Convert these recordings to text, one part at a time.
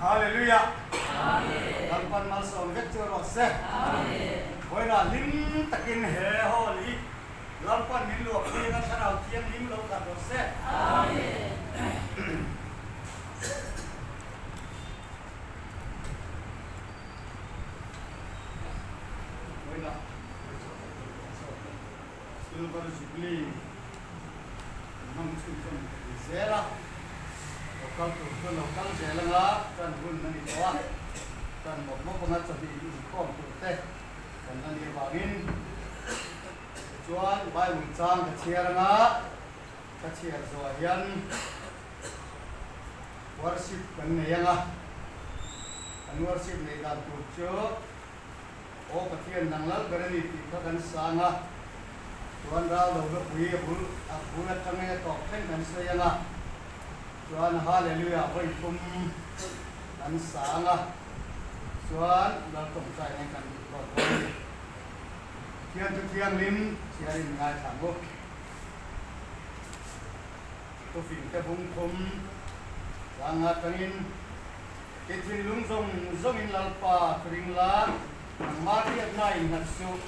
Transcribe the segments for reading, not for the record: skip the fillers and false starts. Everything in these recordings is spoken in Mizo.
Hallelujah! Lalpan malsawm vek chu rawh se. Vawiinah hlim takin he hall hi Lalpan min luah pui anga Thlarau Thianghlim lo khat rawh se. Vawiinah Silver Jubilee kan hmang chhunzawm thei zel a, lo kal tur chuan lo kal zel anga tan hun a ni tawh a, tan mawp mawp anga chawhnih inkhawm tur te kan la nih avangin tichuan Bible chang ka chhiar anga ka chhiar zawhah hian worship kan nei anga kan worship neih dan tur chu Aw Pathian nang lal ber a ni tih kha kan sang a, chuan ral lo la pui a bul a bul atang e tawp thleng kan sawi ang a, chuan Hallelujah vawi thum kan sang a, chuan Lal tawngtai nen kan duh tawk dawn a ni. Pathian chu thianghlim chhiarin ngaithla ang u. Thufingte bung thum chang atangin. I thinlung zawng zawngin Lalpa thu ring la, nangmah hriatna innghat suh.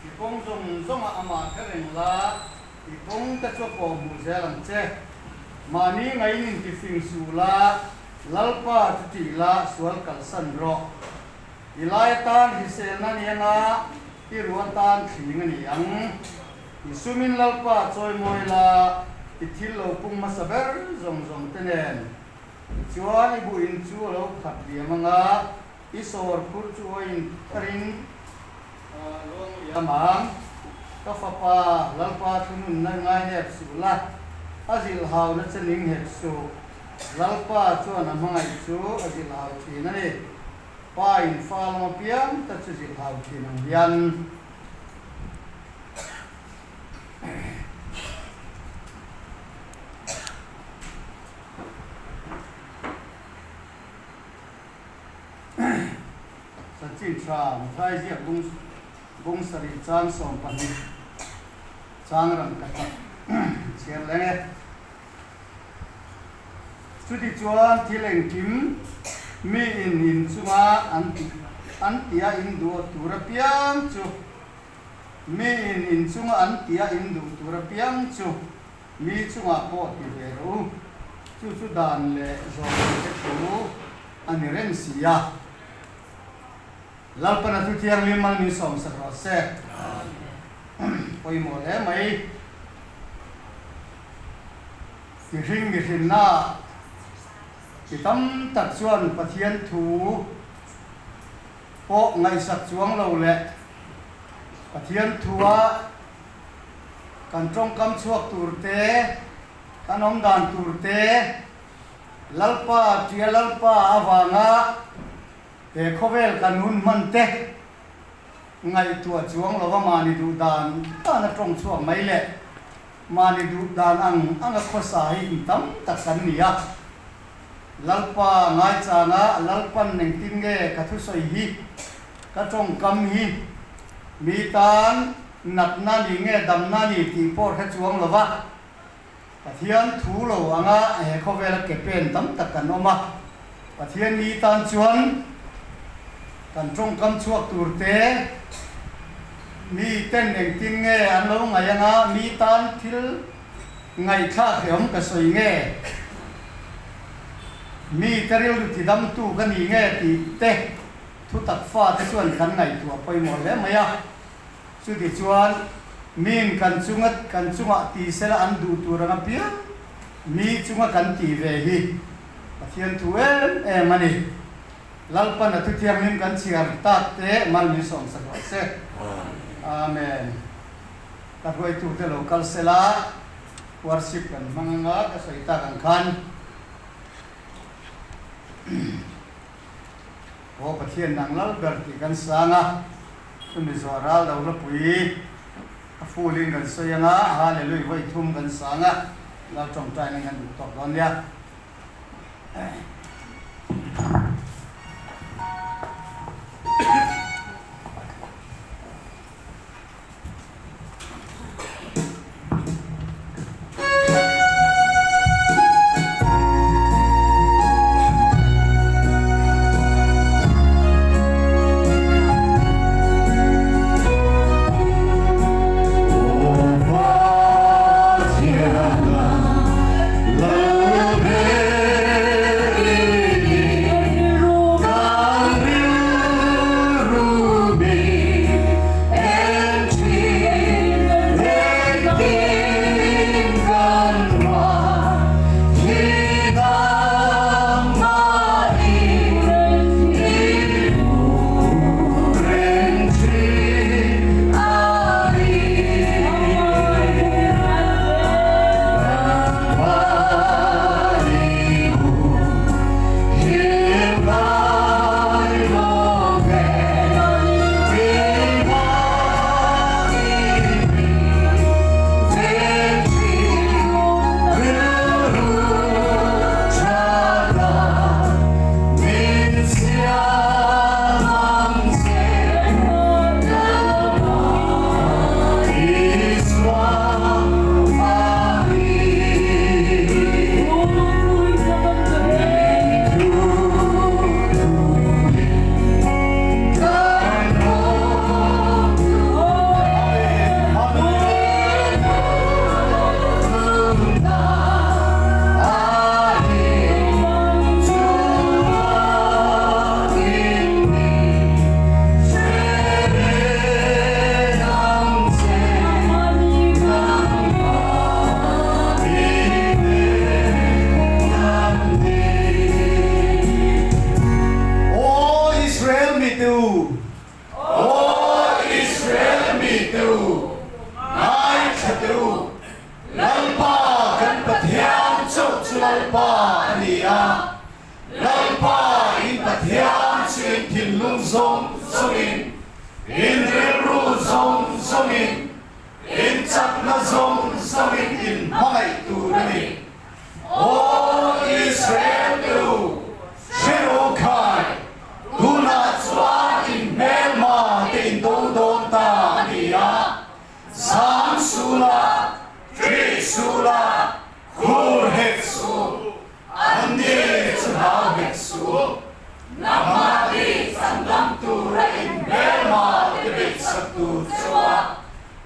I kawng zawng zawngah amah kher reng la, i kawng te chu a pawh hmuh zel ang che. Mahni ngaiin intifing suh la, Lalpa chu tih la, sual kalsan rawh. I lai atan hriselna ni anga, i ruh atan thling a ni ang. I sumin Lalpa chawimawi la, i thil lo pung hmasa ber zawng zawng te nen. Tichuan i buhin chu a lo khat liam ang a, i sawr phur chu aw in tharin luang liam ang. Ka fapa, Lalpa thununna ngainep suh la, a zilhhauna che ning hek suh. Lalpa chuan a hmangaih chu a zilhhau thin a ni. Pa in fa lam apiang ta chu zilhhau thin ang hian. Chanchin tha Mathai ziak bung bung sarih chang 12 chang rang ka chak chhiar leng e. Chuti chuan thil engkim mi in in chunga an tih an tia in duh tur apiang chu mi in in chunga an tia in duh tur apiang chu Mi chungah pawh ti ve rawh u, chu chu dan leh zawhna te thu a ni reng si a. Lalpana thu thianghlim mal min sawmsak rawh se. Pawimawh hle mai. Mihring mihrinna ti tam tak chuan Pathian thu pawh ngaihsak chuang lo leh Pathian thua Kan tawngkam chhuak tur te, kan awm dan tur te, Lalpa tia Lalpa avanga he khawvel kan hun hman te ngaihtuah chuang lova mahni duh dan dan a tawng chhuak mai leh mahni duh dan ang anga khawsa hi in tam tak kan ni a. Lalpa ngaichanga Lalpan engtin nge ka thusawi hi, ka tawngkam hi mi tan natna ni nge damna ni tih pawh hre chuang lo va, Pathian thu lo anga he khawvela ke pen tam tak kan awm a, Pathian mi tan chuan kan tawngkam chhuak tur te mi ten engtin nge an lo ngaih anga mi tan thil Ngaihthlak hlawm ka sawi nge? Mi te rilru tidamtu ka ni nge tih te thutak fate chuan kan ngaihtuah pawimawh hle mai a. Chuti chuan miin kan chunga kan chungah ti sela an duh tur ang apiang mi chunga kan tih ve hi Pathian thu em em a ni. Lalpan a thuthianghlim kan chhiar tak te mal min sawmsak rawh se. Amen. Ka hruaitute lo kal sela, worship kan hmang anga ka sawi tak ang khan Aw Pathian nang lal ber tih kan sang a, chumi zawh ral lo la pui a full in kan sawi anga Hallelujah vawi thum kan sang a, Lal tawngtai nan kan duh tawk dawn nia. zawng zawngin, in rilru zawng zawngin, in chakna zawng zawngin in hmangaih tur a ni. Aw Israel te u, hre rawh khai, tunah chuan in hmelma te in do dawn ta a ni a, zam suh la, ṭih suh la, khur hek suh, an ni chu hlau hek suh, nangmahni chandam tura in hmelma te beihsak tur chuan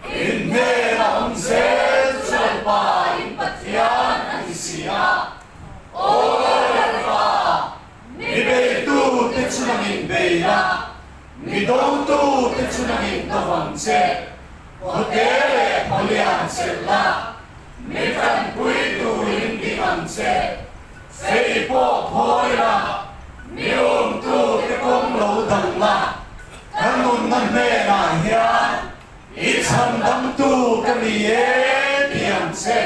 In hnena awm zel chu Lalpa in Pathian a ni si a. Aw Lalpa, mi beitute chu nangin bei la, mi dotute chu nangin do vang che. Khawte leh khawlian chelh la, mi tanpui turin ding ang che. Fei pawh phawi la, mi umtute kawng lo dang la, ka nunna hnenah hian i chhandamtu ka ni e ti ang che.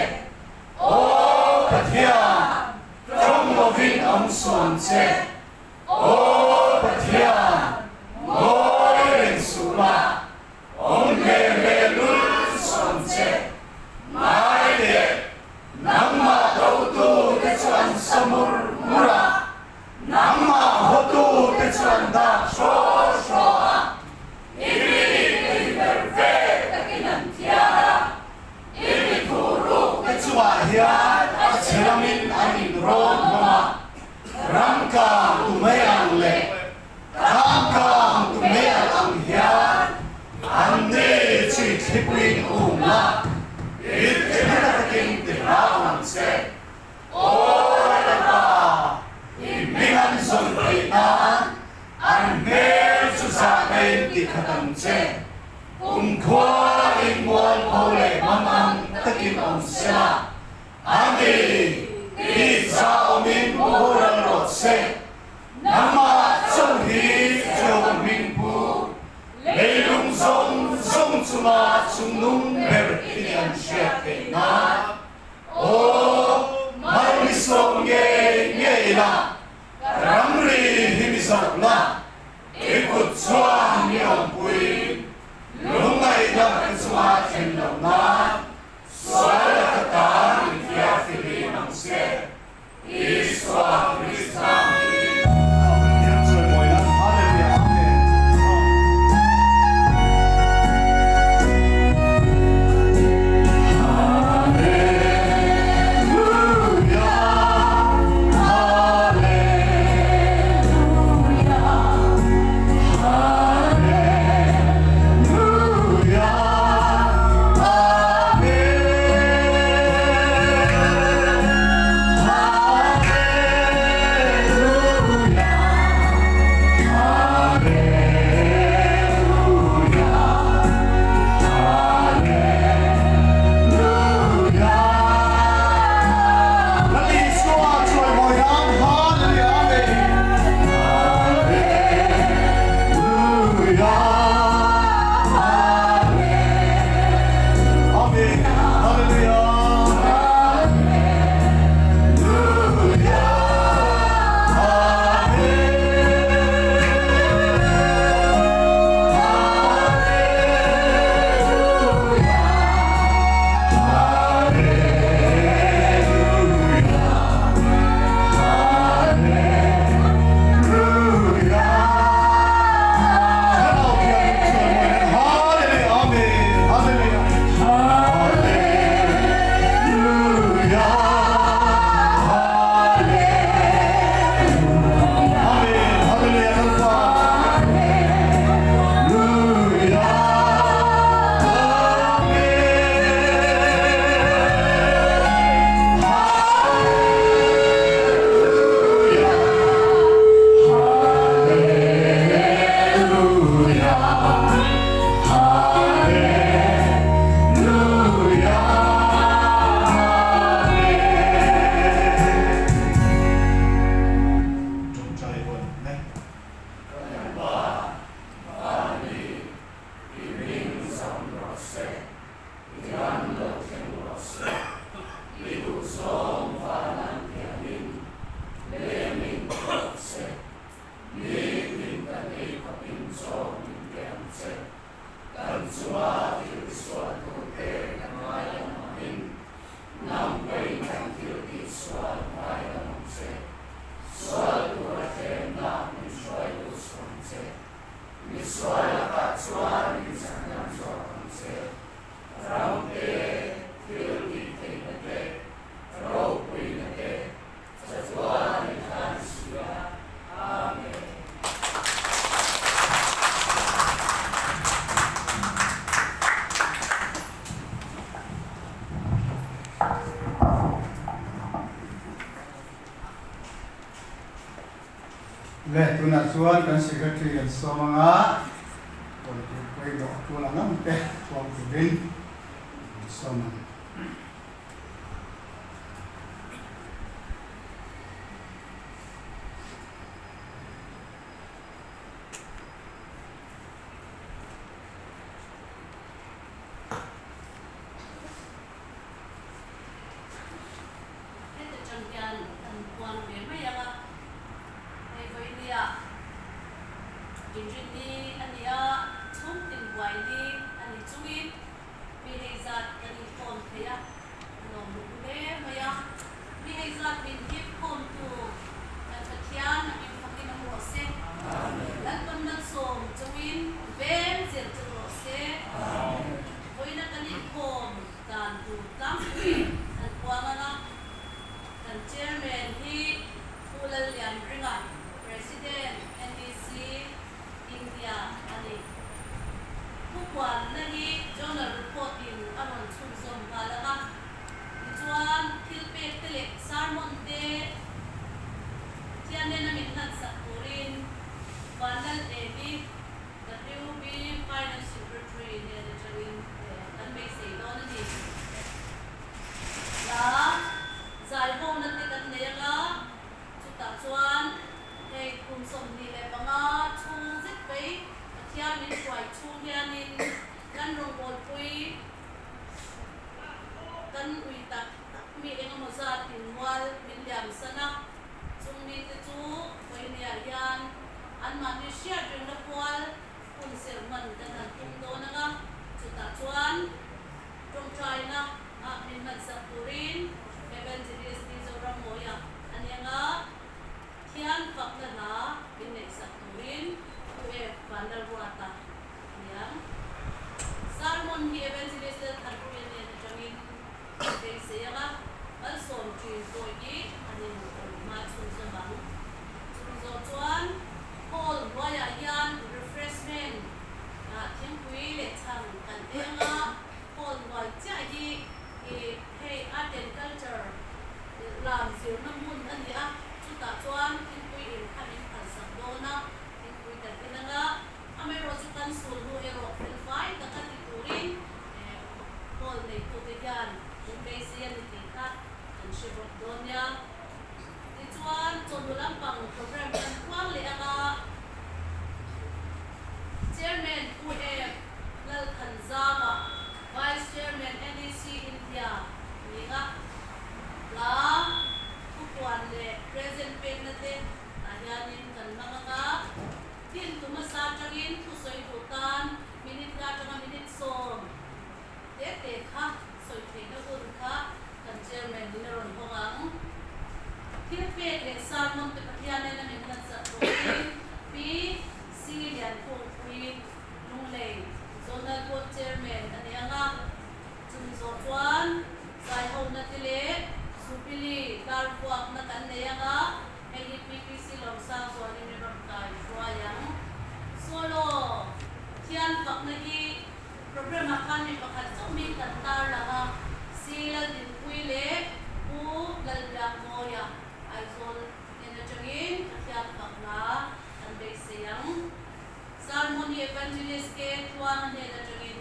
Aw Pathian, tawng lovin awm suh ang che. Aw Pathian, ngawi reng suh la, Awm hle hle lul suh ang che. Ngai leh nangmah dotu te chu an sa mur mur a, nangmah hawtu te chu an dak hraw hraw a. I mi tui ver ve takin an thiar a, i mi thuh ruk te chungah hian a chhe lamin an inrawn hlawm a, ramkang tu mai ang leh Tangkang tu mel ang hian an ni chi thlipuiin um la, i thil takin ti hlau ang che. Aw Lalpa, i hming an zawn theih nan an hmel chu zahna-in ti khat ang che. Kumkhua in mualpho leh mangang takin awm sela, a ni, i zahawmin boral rawh se. Nangmah chauh hi Jehovah hming pu, leilung zawng zawng chunga chungnung ber i ni an hriat theih nan. Aw, malmisawm ngei ngei la, ka ramri hi mi zawh la, i kut chuan mi awmpui, lungngaihna ka chunga thlen loh nan, sual laka tan min fiah fihlim ang che. Le, tunah chuan kan Secretary kan sawm anga rawn tur pawimawh a tul ang ang te huam turin kan sawm ang. Heti chang hian kan puan ve mai ang a, hei vawinia inrinni a ni a, chhungtin buai ni a ni chungin mi hei zat kan inkhawm thei a, a lawm luh hle mai a, mi hei zat min hip khawmtu kan Pathian a min fakin awm rawh se, Lalpan malsawm chungin veng zel chu rawh se, vawiina kan inkhawm. Dan tur tlangpui kan puang ang a, kan Chairman hi Pu Lallianringa, President, NEC, India a ni. Thu puanna hi Journal Report in a rawn chhunzawm nghal ang a, tichuan thil pek te leh sermon te Pathian nena min hlansak turin Vanlal Emi, WB Finance Secretary nen atangin kan beisei dawn a ni. Hla zaihawmna te kan nei anga, chutah chuan hei kum 25 chhung zet mai Pathian min hruai chhung hianin kan rawngbawlpui kan ui tak tak mi engemaw zat in mual min liam san a, chung mite chu vawinia hian anmahni hriat rengna pual hun serh hman kan han tum dawn ang a, chutah chuan tawngtaina ah min hmansak turin Evangelist Mizoram Mawia a ni ang a, Thian fakna hla min neihsak turin Pu Ef Vanlalruata a ni ang. Sermon hi Evangelist Lalthanpuia nen atangin kan beisei ang a, malsawm thin pawh hi an inhma chhunzawm ang. Chung zawh chuan Hall hnuaiah hian refreshment ah thingpui leh chhang kan eng a, hall hnuai chiah hi ih hei art and culture lam zirna hmun a ni a, chutah chuan thingpui in kha min phalsak dawn a, thingpui kan en ang a, amaherawhchu chu kan sul hnu erawh felfai taka ti turin hall neitute hian min beisei a ni tih kha kan hre bawk dawn nia. Tichuan, chawhnu lampang program kan puang leh ang a, Chairman Pu Ep Lalthanzama, Vice Chairman NEC India ni ang a, hla thupuan leh present pekna te tah hianin kan hmang ang a, tin tu hmasa atangin thusawi duh tan minute nga atanga minute 10 te te kha sawi theihna hun kha kan Chairman in a rawn hawng ang. Thil pek leh sermon te Pathian nena min hlansak turin Pi C Lianphungpui Lunglei Zonal Board Chairman a ni ang a, chumi zawh chuan zaihona te leh Jubilee darvuakna kan nei ang a, hei hi PPC Lawmsang zawnin min rawn kai hruai ang. Solo Pathian fakna hi Programme ah khan mi pakhat chauh mi kan tar lang a, Si Laldinpuii leh Pu Lalbiakmawia Aizawl hnen atangin Pathian fakna kan beisei ang. Sermon hi Evangelist K Tluanga hnen atangin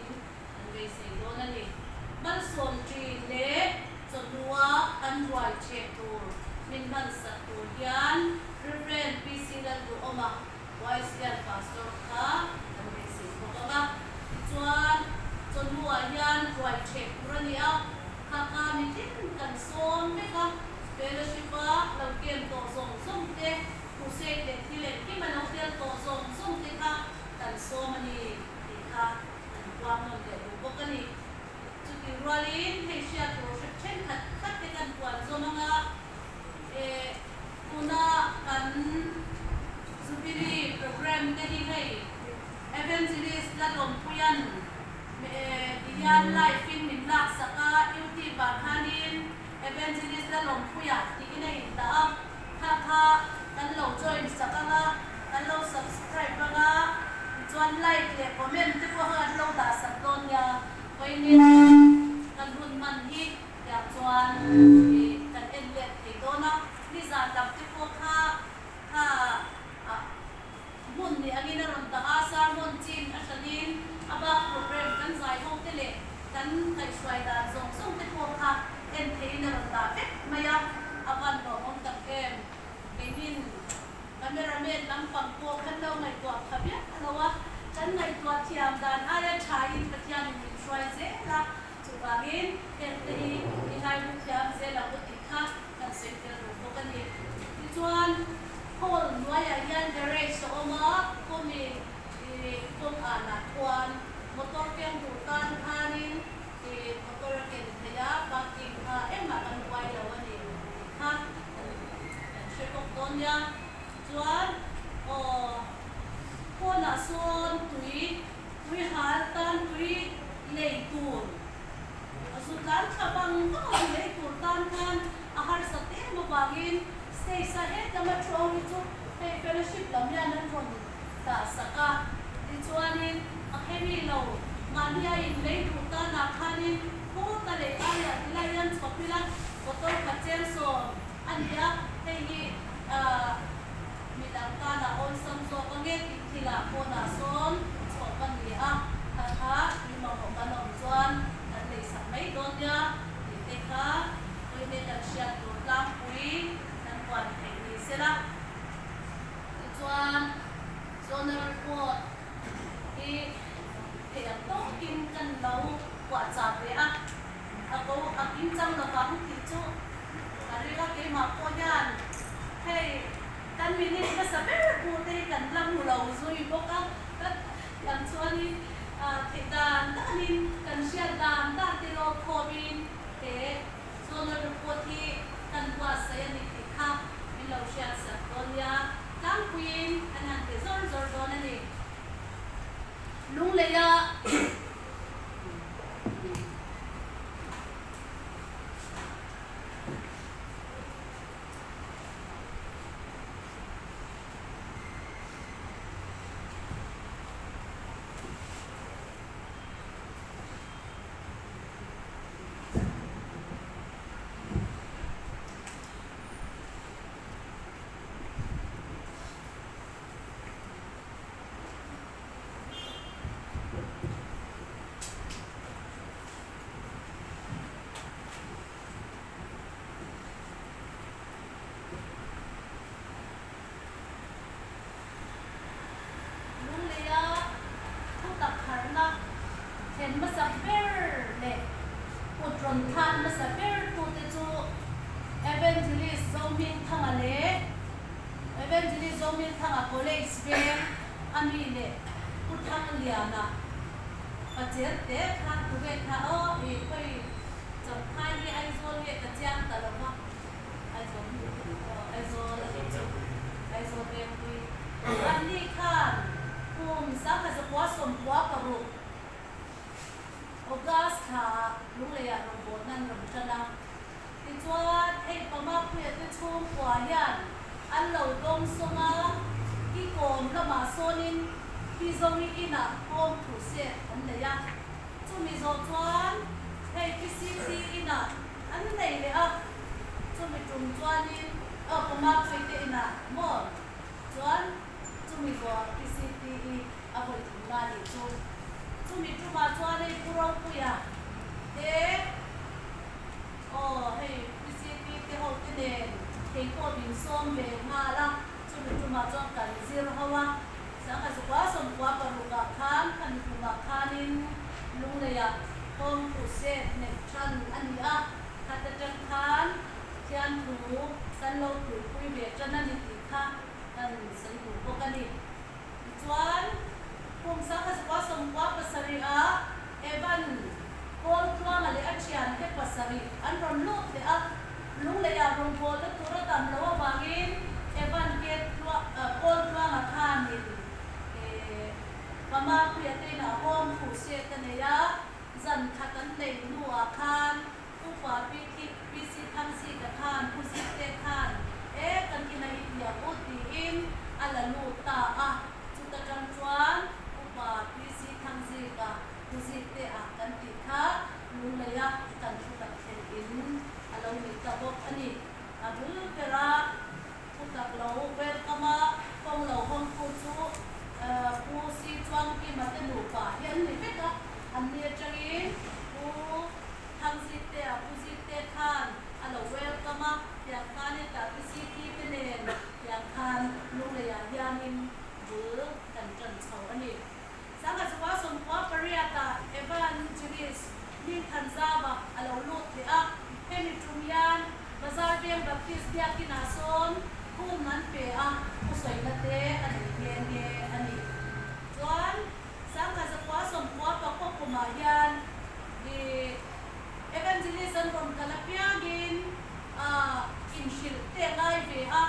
kan beisei dawn a ni. Malsawm ṭin leh chawhnua kan ruai ṭheh tur min hmansak tur hian Rev. PC Lalduhawma Wise-Lian Pastor kha kan beisei bawk ang a, tichuan chawhnuah hian ruai ṭheh tur a ni a, kha kha mitin kan sawm vek a, fellowship-a lo kem tawh zawng zawng te, crusade leh thil engkim a lo tel tawh zawng zawng te kha kan sawm a ni tih kha kan puang nawn leh duh bawk a ni. Chutih rualin hei hriat tur hre thenkhat khat te kan puan zawm ang a, eh tuna kan Jubilee programme te hi hei Evangelist Lalawmpuia'n eh ti hian live in min laksak a, YouTube ah khanin Evangelist Lalawmpuia tiin a indah a, kha kha kan lo join sak ang a, kan lo subscribe ang a, tichuan like leh comment te pawh kha kan lo dah sak dawn nia, vawiin kan hun hman hi tiang chuan ih kan en let thei dawn a, nizan lam te pawh kha kha. ngaihtuah thiam dan aia thain Pathianin min hruai zel a, chuvangin hengte hi i ngaihlu thiam zel ang u tih kha kan sawi tel duh bawk a ni. Tichuan, hall hnuaiah hian garage a awm a, khawmi kawng anah khuan motor keng duh tan khanin motor a ken theih a, parking kha engmah kan buai lo a ni tih kha kan hre bawk dawn nia. Chuan aw pawnah sawn tui tui hal tan tui lei tur a zu tlan thla vang vang a, zu lei tur tan khan a harsat em avangin stage a hetlama thu ho hi chu hei fellowship lam hian an rawn dah sak a, tichuanin a hemi lo mahni a in lei duh tanah khanin kawta lei aiah tilai hian chhawp ila bottle khat cheng sawm A ni a, hei hi midang tana awlsam zawk a nge tih thilah pawnah sawn chhawp a ni a, kha kha tui mamawh kan awm chuan kan leisak mai dawn nia tih te kha pawimawh kan hriat tur tlangpui kan puan theih ni sela. Tichuan, Zonal Report hi theih ang tawkin kan lo puahchah ve a. A ko a kim chang lovang tih chu ka ring a, keimah pawh hian hei kan minute hmasa ber pawh te hi kan la hmu lo zui bawk a, tiang chuanin theih dan danin kan hriat dan dan te lawk khawmin he zonal report hi kan buatsaih a ni tih kha min lo hriatsak dawn nia, tlangpuiin an han ti zawr zawr dawn a ni. Lungleia. Lungleia thutak harhna thlen hmasa ber leh kut rawn thlak hmasa ber tute chu Evangelist Zohmingthanga leh Evangelist Zohmingthanga College veng a mi leh Pu Thangliana pacher te kha tuge kha aw i khawi Champhai hi Aizawl nge ka chiang ta lo va, Aizawl aw Aizawl a nih chu Aizawl Vengpui an ni khan kum 1996 August thla ah Lungleiah rawngbawlna an rawn tan a. Tichuan, hei Pamapuia te chhungkua hian an lo dawng sawng a, Kikawn lamah sawnin Pizawi inah home crusade an nei a. Chumi zawh chuan hei PCT inah an nei leh a, chumi tum chuanin aw Pamapuia te inah maw chuan chumi zawh PCT i a vawi thumna a nih chu. Chumi tumah chuan hei Pu Ropuia te. Aw, hei PCT te ho te nen kei pawh min sawm ve nghal a, chumi tumah chuan kan zir ho a, Sangha 96 ah khan khami tumah khanin Lungleiah Home Crusade neih than a ni a, khat atang khan Pathian thu kan lo tuipui ve tan a ni tih kha kan sawi duh bawk a ni. Tichuan, kum 1997 ah Evan Paul Tluanga leh a thiante pasarih an rawn lut leh a, Lungleiah rawngbawlna tur a tam loh avangin Evan ke Paul Tluanga khanin Pamapuia te inah home crusade a nei a, zan khat an neih hnuah khan Upa PC Thangzika khan Pu Zikte khan e kan inah i tiang u tiin a la lut ta a, chuta tang chuan Upa PC Thangzika Pu Zikte ah kan tih kha Lungleia kan thu tak thlen in a lo ni ta bawk a ni. A bul bera thu tak lo welcome a kawng lo hawngtu chu Pu Si Chuangkima te nupa hi an ni vek a, an ni atangin Pu Thangzikte a Pu Zikte khan a lo welcome a, tiang khan hetah PCT te nen tiang khan Lungleiah hianin bul kan tan chho a ni. Baptist Biakinah sawn hun an pe a, thusawi te a nei nghe nghe a ni. Chuan 1994 kumah hian i Evangelist an rawn kal apiangin inhrilh te a ngai ve a,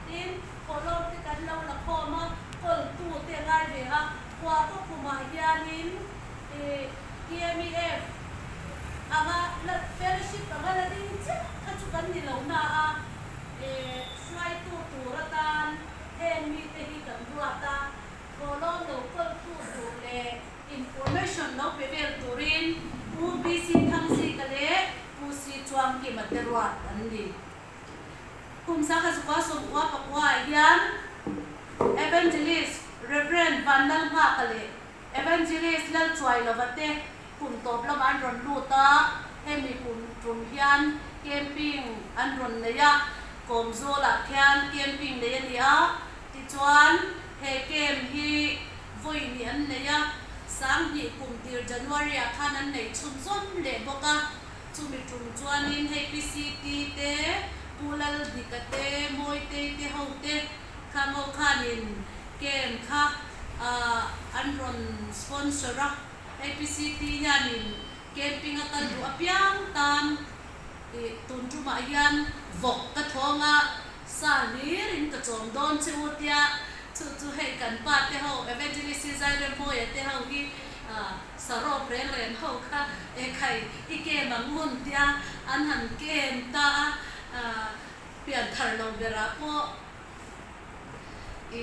tin thawhlawm te kan lo la khawm a, kawltu te a ngai ve a, khua kaw kumah hianin i TMEF anga la fellowship anga la ding chiah kha chu kan ni lo na a, hruaitu tur atan heng mite hi kan ruat a, thawhlawm lo kawltu tur leh information lo pe vel turin Pu BC Thangzika leh Pu C Chuangkima te ruat an ni. Kum 1994 ah hian Evangelist Rev. Vanlalnghaka leh Evangelist Lalchuailova te kum tawp lamah an rawn lut a, hemi kum tum hian camping an rawn nei a, Kawmzawlah khian camping nei a ni a, tichuan he camp hi vawi ni an nei a, 2000 kum tir January ah khan an nei chhunzawm leh bawk a, chumi tum chuanin hei PCT te, Pu Laldika te, Mawitei te ho te kha ngo khanin Camp kha an rawn sponsor a, APCT hianin camping a kal duh apiang tan tun tumah hian vawk ka thawng a, sa hlir in ka chawm dawn che u tia chu chu hei kan pa te ho Evangelist Zairemawia te ho hi sarawp reng reng ho kha ekhai i camp ang ngun tia an han camp ta a, pianthar lo berah pawh I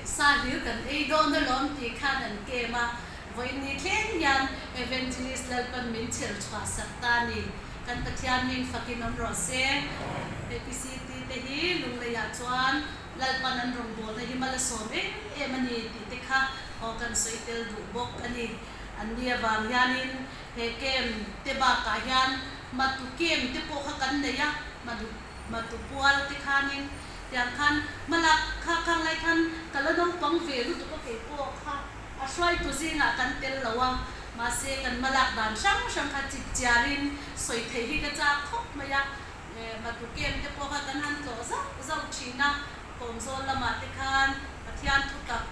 sa hlir kan ei dawn alawm tih khan an kem a, vawiin ni thleng hian Evangelist Lalpan min chher chhuah sak ta a ni. Kan Pathian ming fakin awm rawh se. APCT te hi Lungleiah chuan Lalpan an rawngbawlna hi mal a sawm em em a ni tih te kha aw kan sawi tel duh bawk a ni. An ni avang hianin he camp te bakah hian Matu camp te pawh kha kan nei a, Matu pual te khanin Tiang khan hmalak kha khang lai khan ka la naupang ve lutuk a kei pawh kha a hruaitu zingah kan tel lo a, mahse kan hmalak dan hrang hrang kha chip chiarin sawi theih hi ka chak khawp mai a, Matu kem te pawh kha kan han tlawh zauh zauh thin a, Kawmzawl lamah te khan Pathian thutak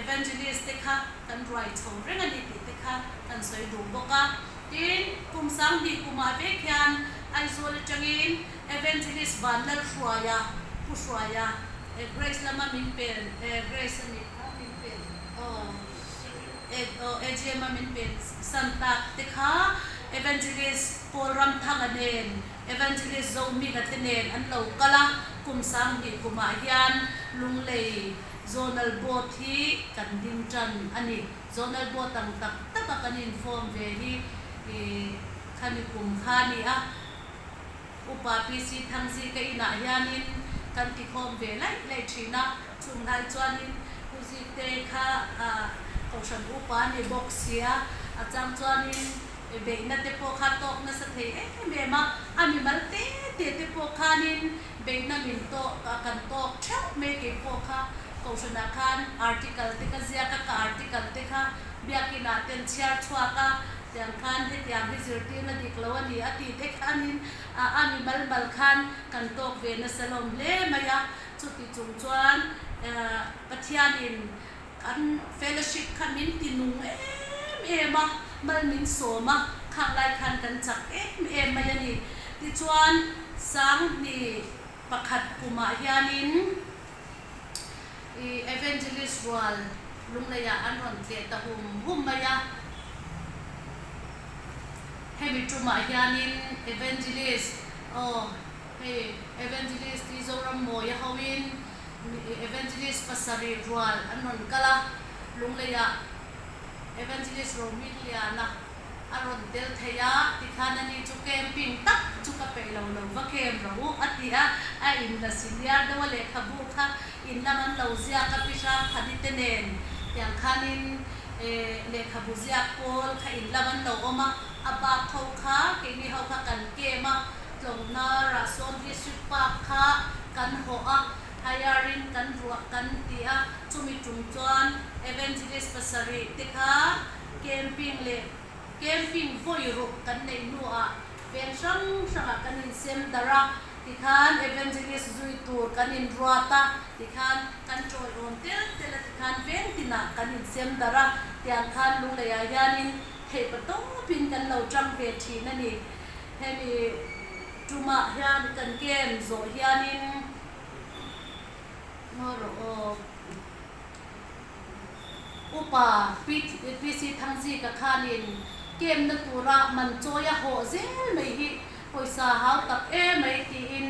Evangelist te kha kan ruai chho reng a ni tih te kha kan sawi duh bawk a. Tin, kum 2000 kumah vek hian Aizawl atangin Evangelist Vanlalhruaia, Pu Hruaia, Grace lama min pen, Grace a nih kha min pen, aw, aw, AGM a min pen san tak te kha Evangelist Paul Ramthanga nen, Evangelist Zohminga te nen an lo kal a, kum 2000 kumah hian Lunglei Zonal Board hi kan ding tan a ni. Zonal Board ang tak taka kan inform ve hi khami kum kha a ni a. Upa PC Thangzika inah hianin kan tikhawm ve laih laih thin a, chung lai chuanin Pu Zikte kha Kohhran Upa a ni bawk sia, a chang chuanin beihna te pawh kha tawk nasa thei em em a, a mimal te te te pawh khanin beihna min tawk kan tawk theuh mai kei pawh kha Kohhranah khan article te ka ziak a, ka article te kha Biakinah ten chhiar chhuak a, Tiang khan hetiang hi zirtirna dik lo a ni a tih te khanin a a mi mal mal khan kan tawk ve nasa lawm hle mai a. Chuti chung chuan Pathianin kan fellowship kha min ti nung em em a, mal min sawm a, khang lai khan kan chak em em mai a ni. Tichuan 2001 kumah hianin I Evangelist rual Lungleiah an rawn tleh ta hum hum mai a. Hemi tumah hianin Evangelist, aw hei Evangelist hi Zoram Mawia hoin Evangelist pasarih rual an rawn kal a, Lungleiah Evangelist Rohmingliana a rawn tel thei a, tikhan ani chu camping tak chu ka peih lo lo va camp rawh u a ti a, a in la senior deuh a lehkhabu kha in lam an lo ziak a pi hrang phani te nen tiang khanin lehkhabu ziak pawl kha in lam an lo awm a, a bak ho kha keini ho kha kan camp a, Tlawngnar ah sawn district park kha kan hawh a, hire in kan ruah kan ti a, chumi tum chuan evangelist pasarih te kha Camping leh camping vawi ruk kan neih hnuah veng hrang hrangah kan insem darh a. Tikhan Evangelist zui tur kan inruat a, tikhan kan ṭawiawm tel tel a, tikhan veng tinah kan insem darh a, tiang khan Lungleiah hianin theihpa tawpin kan lo ṭang ve ṭhin a ni. Hemi ṭumah hian kan camp zawh hianin ngaw rawh aw. Upa PC Thangzika khanin camp-na tura man chawi a hawh zel mai hi pawisa hau tak em mai tiin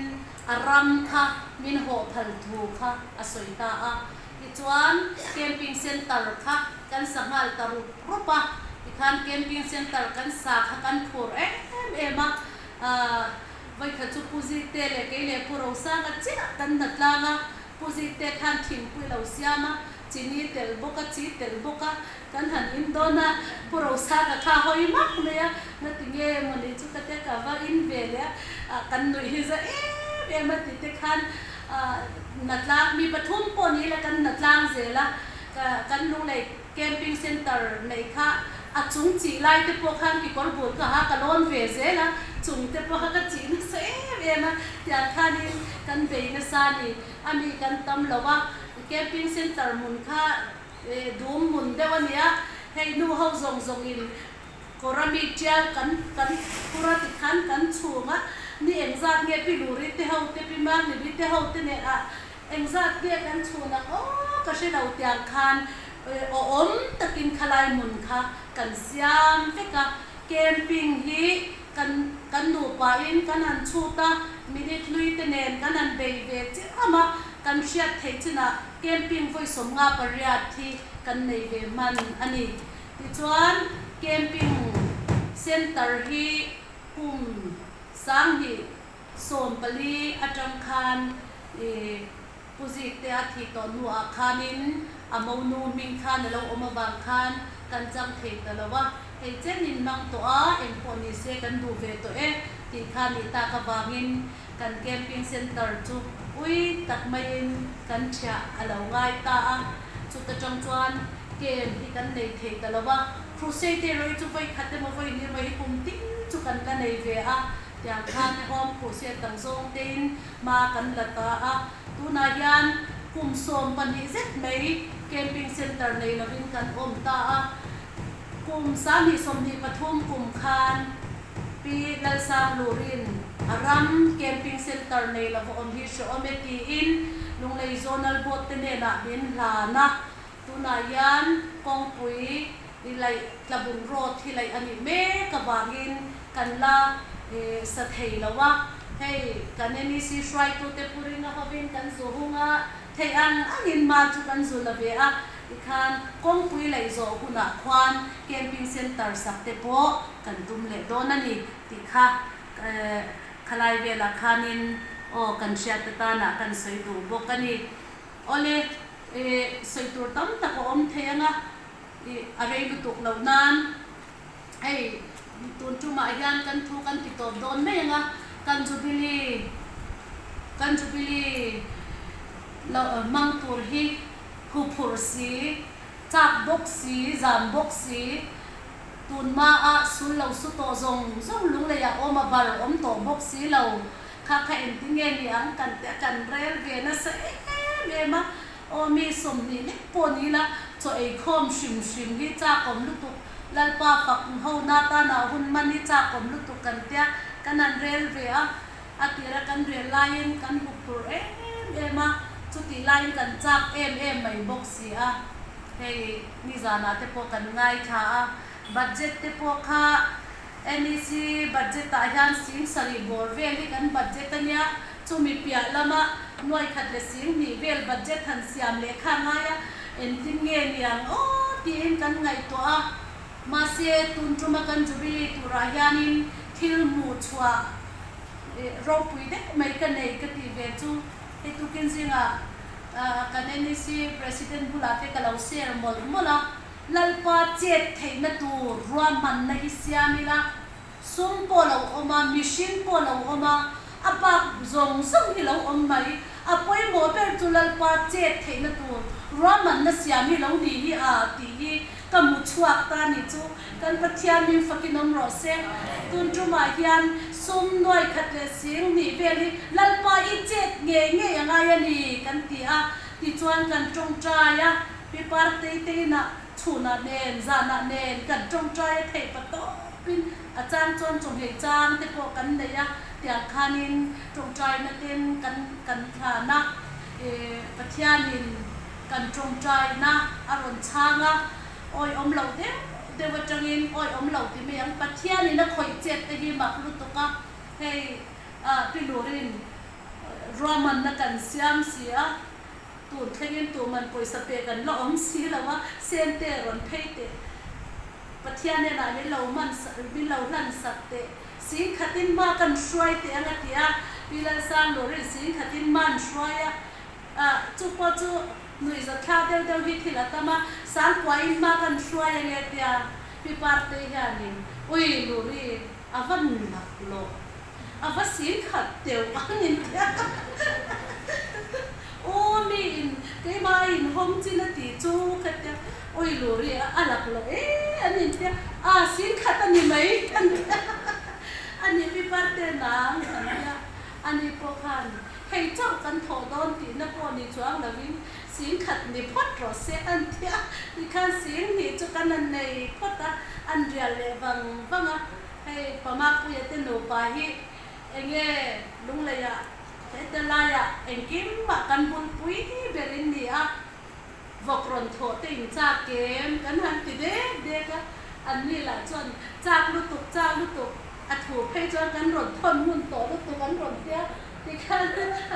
a ram kha min hawh phal thu kha a sawi ta a. Tichuan camping centre kha kan sa nghal ta rup rup a, tikhan camping centre kan sa kha kan phur em em a, vawikhat chu Pu Zikte leh kei leh Pu Rosanga chiah kan hna tlang a, Pu Zikte khan thingpui lo siam a, chini tel bawk a, chi tel bawk a, kan han in dawn a, Pu Rosanga kha hawi mak mai a, ngati nge mawni chu ka tia ka va in ve leh a, kan nuih hi za em em a tite khan Natlang mi pathum pawh ni ila kan Natlang zel a, kan Lunglei Camping Centre neih kha a chung chih lai te pawh khan kekawr bul ka ha ka lawn ve zel a, chung te pawh kha ka chih nasa em em a, tiang khanin kan bei nasa a ni. A mi kan tam lo a, Camping Centre hmun kha dum hmun deuh a ni a, hei nu ho zawng zawngin kawr a mi tial kan kan phur a tikhan kan chhung a, ni engzat nge pi Luri te ho te pi Marnili te ho te nen ah Engzat nge kan chhun ang aw ka hre lo tiang khan awm takin khalai hmun kha kan siam vek a, camping hi kan kan nupa in kan han chhut a, minute hlui te nen kan han bei ve chiam a, kan hriat theih chinah camping vawi 58 hi kan nei ve hman a ni. Tichuan camping centre hi kum 2000 atang khan I Pu Zikte a thih tawh hnuah khanin a monu hming khan a lo awm avang khan kan chang thei ta lo a, hei chenin mang tawh a, eng pawh ni se kan duh ve tawh e tih kha nih tak avangin kan camping centre chu ui tak maiin kan thiah a lo ngai ta a, chuta tang chuan camp hi kan nei thei ta lo a, crusade erawh hi chu vawi khat emaw vawi hnih emaw hi kum tin chu kan la nei ve a, tiang khan home crusade dang zawng tein Hma kan la ta a, tunah hian kum 12 zet mai camping centre nei lovin kan awm ta a. Kum 2023 kum khan Pi Lalsanglurin a ram camping centre nei lova awm hi hrehawm e tiin Lunglei Zonal Board te hnenah min hlan a. Tunah hian kawngpui i laih Tlabung Road hi laih a nih mek avangin kan la sa thei lo a, hei kan NEC hruaitute pu ringa hovin kan zu hung a, theih ang angin ma chu kan zu la ve a, tikhan kawngpui laih zawh hunah khuan camping centre sak te pawh kan tum leh dawn a ni tih kha khalai velah khanin aw kan hriat atana kan sawi duh bawk a ni. Awle, sawi tur tam tak a awm thei ang a, a rei lutuk loh nan hei tun tumah hian kan thu kan ti tawp dawn mai ang a, kan Jubilee kan Jubilee loh hmang tur hi huphurh si, chak bawk si, zam bawk si, tun hmaa sul lo su tawh zawng zawng lungleiah awm a bar awm tawh bawk si lo. Kha kha engtin nge ni ang kan te a kan rel ve nasa em em a, aw mi 20 lek pawh ni ila chaw ei khawm hrim hrim hi chakawm lutuk, Lalpa fak ho na tana hun man hi chakawm lutuk kan tia kan han rel ve a, a tira kan rel laiin kan hup tur em em a, chutih laiin kan chak em em mai bawk si a, hei nizanah te pawh kan ngaithla a, budget te pawh kha NEC budget ah hian 70,000 bawr vel hi kan budget a nia, chumi piah lama 1,200 vel budget han siam leh kha ngai a, engtin nge niang aw tiin kan ngaihtuah a. Mahse, tun tuma kan Jubilee turah hianin thil hmuh chhuah ropui deuh mai ka nei ka tih ve chu hei tukin zingah kan NEC President bulah te ka lo share mawlh mawlh a. Lalpa chet theihna tur ruahmanna hi siam ila, sum pawh lo awm a, mihring pawh lo awm a, a bak zawng zawng hi lo awm mai. A pawimawh ber chu Lalpa chet theihna tur ruahmanna siam hi lo ni hi a tih hi ka hmu chhuak ta ni chu kan Pathian min fakin awm rawh se. Tun tumah hian sum nuai khat leh sing hnih vel hi Lalpa i chet ngei ngei a ngai a ni kan ti a, tichuan kan tawngtai a, pi Partei te inah chhunah nen zanah nen kan tawngtai a theih pa tawpin a chang chuan chawhmeh chang te pawh kan nei a, tiang khanin tawngtaina ten kan kan thlan a, Pathianin kan tawngtaina a rawn chhang a, awi awm loh deuh deuh atangin awi awm lo ti mai ang, Pathianin a khawih chet te hi mak lutuk a, hei Pi Lurin ruahmanna kan siam si a, Tun thlengin tuman pawisa pek an la awm si lo a, Sente rawn phei teh, Pathian enah min lo man min lo hlan sak teh, sing khatin hma kan hruai teh ang a ti a, Pi Lalsang Lawrin sing khatin hma an hruai a, ah chu pawh chu nuihzat thlak deuh deuh hi thil a tam a, Sangpuain hma kan hruai ang e tia Pi Partei hianin Ui Luri a va nak lawh. A va sing khat deuh ang in tia aw mi in keimah a in hawng chin a tih chu ka tia awi luri a lak lo e an in tia a sing khat a ni mai an tia a ni pi parte nang kan tia a ni pawh khan hei chauh kan thawh dawn tihna pawh ni chuang lovin sing khat ni phawt rawh se an tia tikhan sing hnih chu kan han nei phawt a an rial leh vang vang a. Hei Pamapuia te nupa hi enge Lungleiah hete laiah engkim mah kan bulpui ber in ni a, vawk rawn thawh te in chak em kan han ti dek dek a, an ni lah chuan chak lutuk chak lutuk a thu phei chuan kan rawn thawn hun tawh lutuk an rawn tia tikhan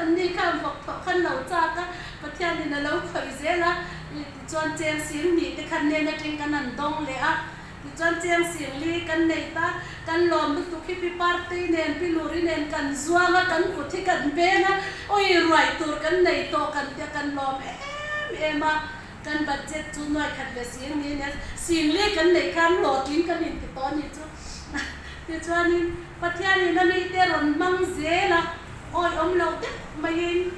an ni khan vawk thawh khan lo chak a, Pathianin a lo khawih zel a, tichuan cheng sing hnih te khan nen atang kan han dawng leh a. Tichuan Chiang Singli kan nei ta, kan lawm lutuk hi Pi Partei nen Pi Luri nen kan zuang a, kan kut hi kan beng a, awi ruai tur kan nei tawh kan tia kan lawm em em a, kan budget chu nuai khat leh Singli nen Singli kan neih khan hlawhtling kan inti tawh a nih chu. Tichuanin Pathianin a mite rawn hmang zel a, awi awm loh deuh maiin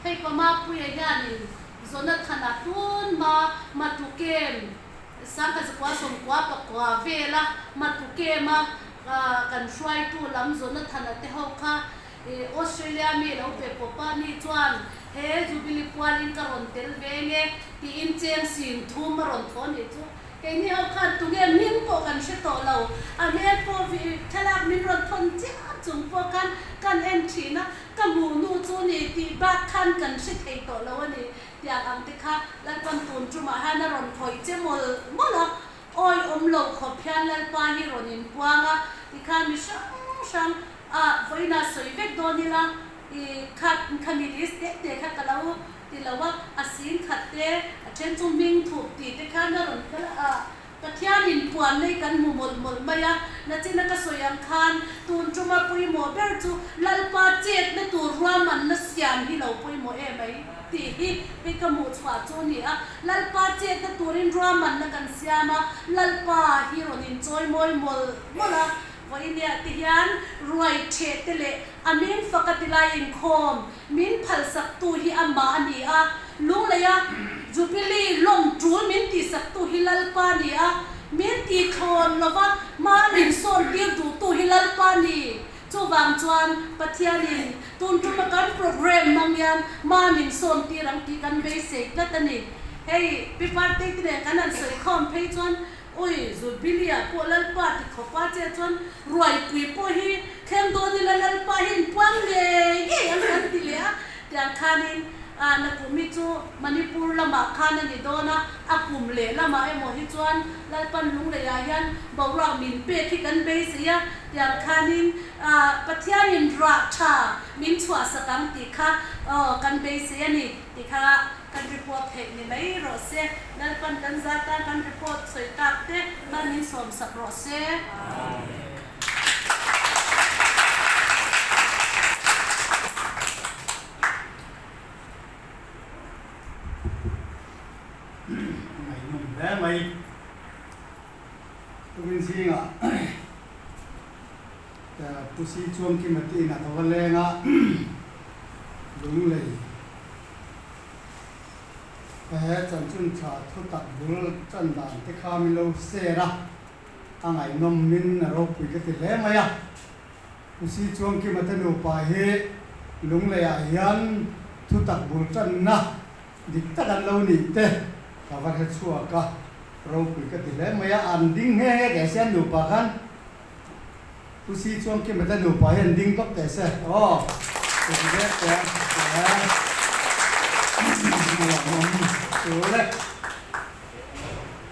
hei Pamapuia hianin Jonathana tun ma Matukem Sangha zakua sawmkua pakua vela Matukema kan hruaitu lam Jonathana te ho kha Australia mi lo pe pawp a ni chuan he Jubilee pualin ka rawn tel ve nge tiin cheng sin thum a rawn thaw nih chu keini ho khan tunge hming pawh kan hre tawh lo a hmel pawh thlalak min rawn thawn chiah chung pawh khan kan en thin a ka hmuh nu chu ni tih bak khan kan hre thei tawh lo a ni. Tiang ang te kha Lalpan tun tumah hian a rawn khawih che mawlh mawlh a, awi awm lo khawp hian Lalpa hi rawn inpuang a, tikhan mi hrang hrang a vawiinah sawi vek dawn ila, i kha khami list te te kha ka lo ti lo a, a sing khat te, a then chu hming thup tih te khan a rawn kal a, Pathianin puan nei kan hmu mawlh mawlh mai a, nachina ka sawi ang khan tun tuma pawimawh ber chu Lalpa chetna tur ruahmanna siam hi lo pawimawh em ai tih hi hei ka hmuh chhuah chu a ni a. Lalpa chetna turin ruahmanna kan siam a, Lalpa hi rawn inchawi mawi mawlh mawlh a, vawinia te hian ruai theh te leh a min fak a ti lai inkhawm min phalsaktu hi amah a ni a, Lungleia Jubilee lawng tul min tihsaktu hi Lalpa a ni a, min tihthlawn lova hma min sawn tir duhtu hi Lalpa a ni. Chuvang chuan Pathianin tun tuma kan programme hmang hian hma min sawn tir ang tih kan beisei tlat a ni. Hei Pi Partei te nen kan han sawi khawm phei chuan Ui, Jubilee-ah pawh Lalpa ti khawpa che chuan ruaipui pawh hi thleng dawn ila Lalpa hi inpuang ngei ngei ang kan ti leh a, tiang khanin Nakumi chu Manipur lamah khan a ni dawn a, a kum leh lamah emaw hi chuan Lalpan Lungleiah hian boruak min pek hi kan beisei a, tiang khanin Pathianin rah tha min chhuahsak ang tih kha kan beisei a ni tih kha. Kan report theih ni mai rawh se. Lalpan kan za tan kan report sawi tak te mal min sawm sak rawh se. Amen. Ngaihnawm hle mai. Tukin zingah Pusi Chuangkima te inah ka va leng a. Lunglei he chanchin tha thutak bul chan dan te kha min lo share a, a ngaihnawm min a ropui ka ti hle mai a. Pusi Chuangkima te nupa hi Lunglei ah hian thutak bul channa dik tak an lo nih te ka va hre chhuak a, ropui ka ti hle mai a, an ding nghe nghe teh se an nupa khan. Pu Si chuan Kim ate nupa hi an ding tawp teh se aw ka ti vek teh a a lawmawm tur e.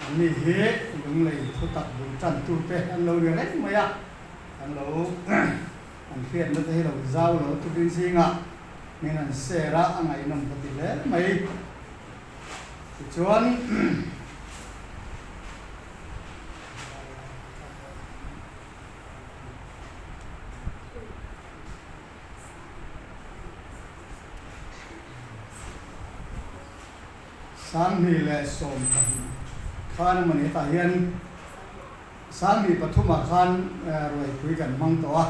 Anni hi Lunglei thutak bul tan tute an lo ri reng mai a, an lo an hriatna te hi lo zau lo tukin zingah min han share a, a ngaihnawm ka ti hle mai. Tichuan. 2012 khan emaw ni hetah hian 23 ah khan ruaipui kan hmang tawh a,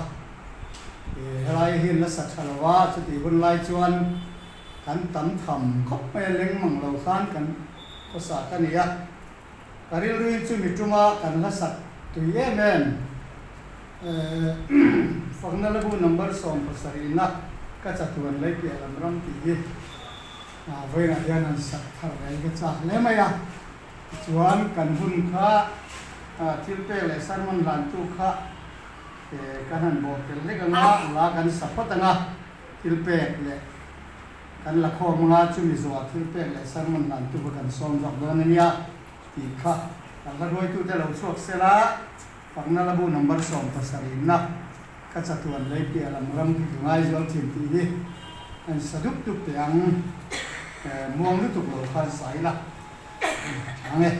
helai hi an la sa tha lo a, chutih hun lai chuan kan tam tham khawp mai a, leng mang lo khan kan khawsa ka ni a. Ka rilruin chumi tuma kan hla sak tui em em Fakna Labu number 70 na ka chatuan lei piah lam ram tih hi vawiinah hian an sak thar reng ka chak hle mai a. Tichuan kan hun kha thil pek leh sermon hlantu kha kan han bawh tel hlek ang a, la kan sa phawt ang a, thil pek leh Kan la khawm anga chumi zawhah thil pek leh sermon hlan tu kha kan sawm zawk dawn a nia tih kha kan hla hruaitute lo chhuak se la, Fakna Labu number 70 na ka chatuan lei piah lam ram khi ka ngaizual thin tih hi an sa dup dup teh ang, muang lutuk lo khan sa ila ang e.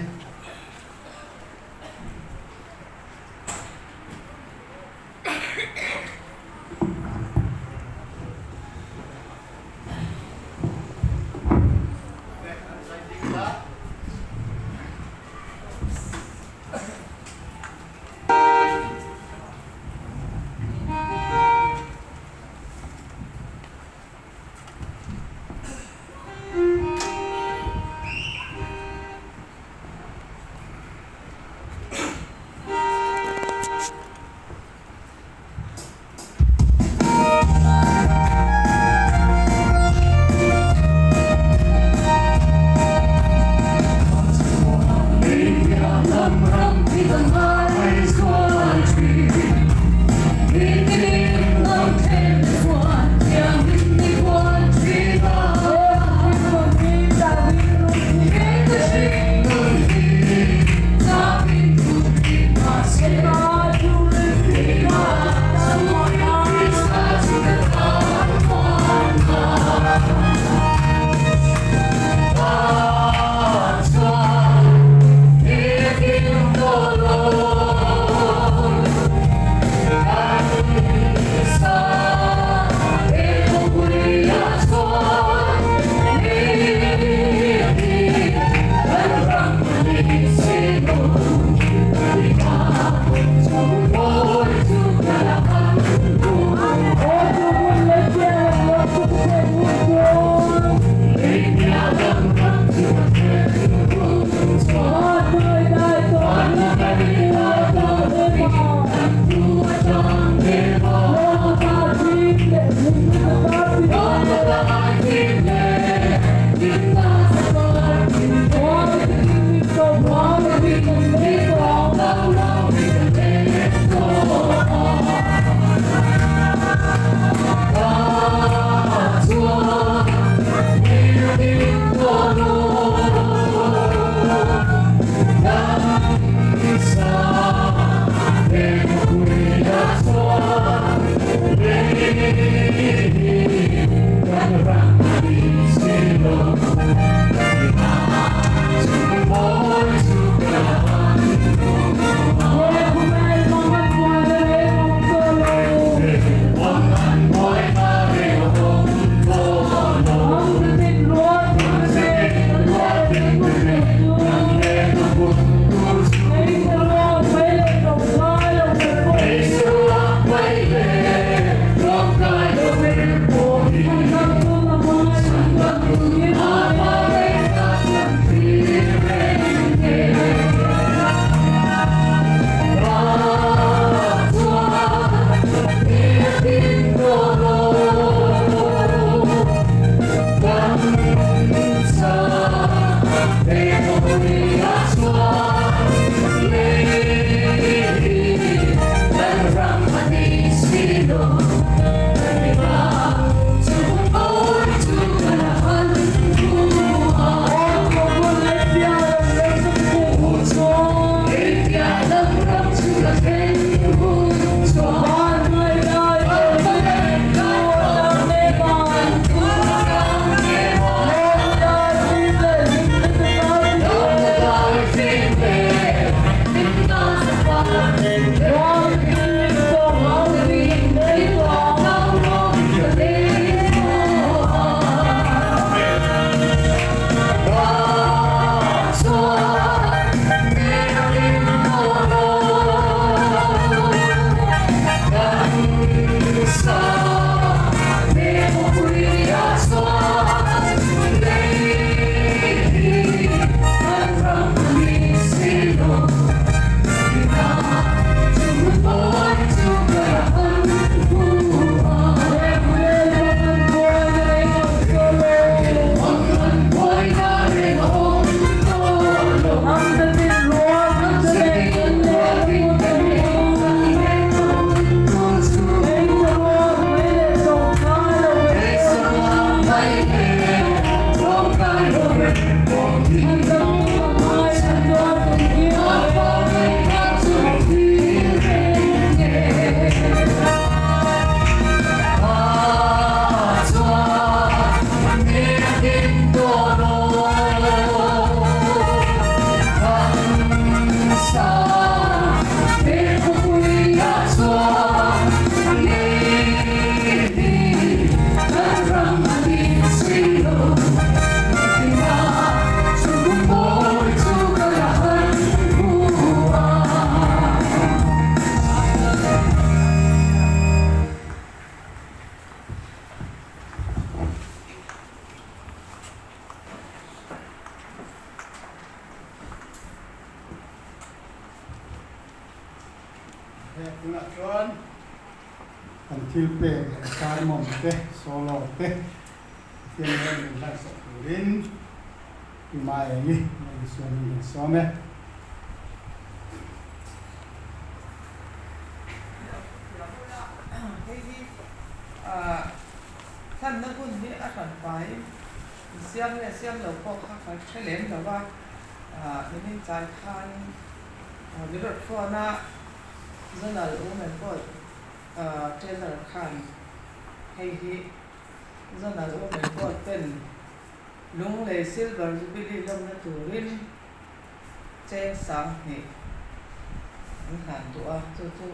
Tunah chuan kan thil pek leh sermon te, solo te Pathian ram min hlansak turin i hmaengi Lal Isua hming kan sawm e. Hei hi hlanna hun hi a hran fai siam leh siam lo pawh kha ka hre lem lo a, nimin tlai khan min rawn phone a, Zonal Women pawh Treasurer khan hei hi Zonal Women pawh ten Lunglei Silver Jubilee lawmna turin cheng 2000 an hlan duh a, chu chu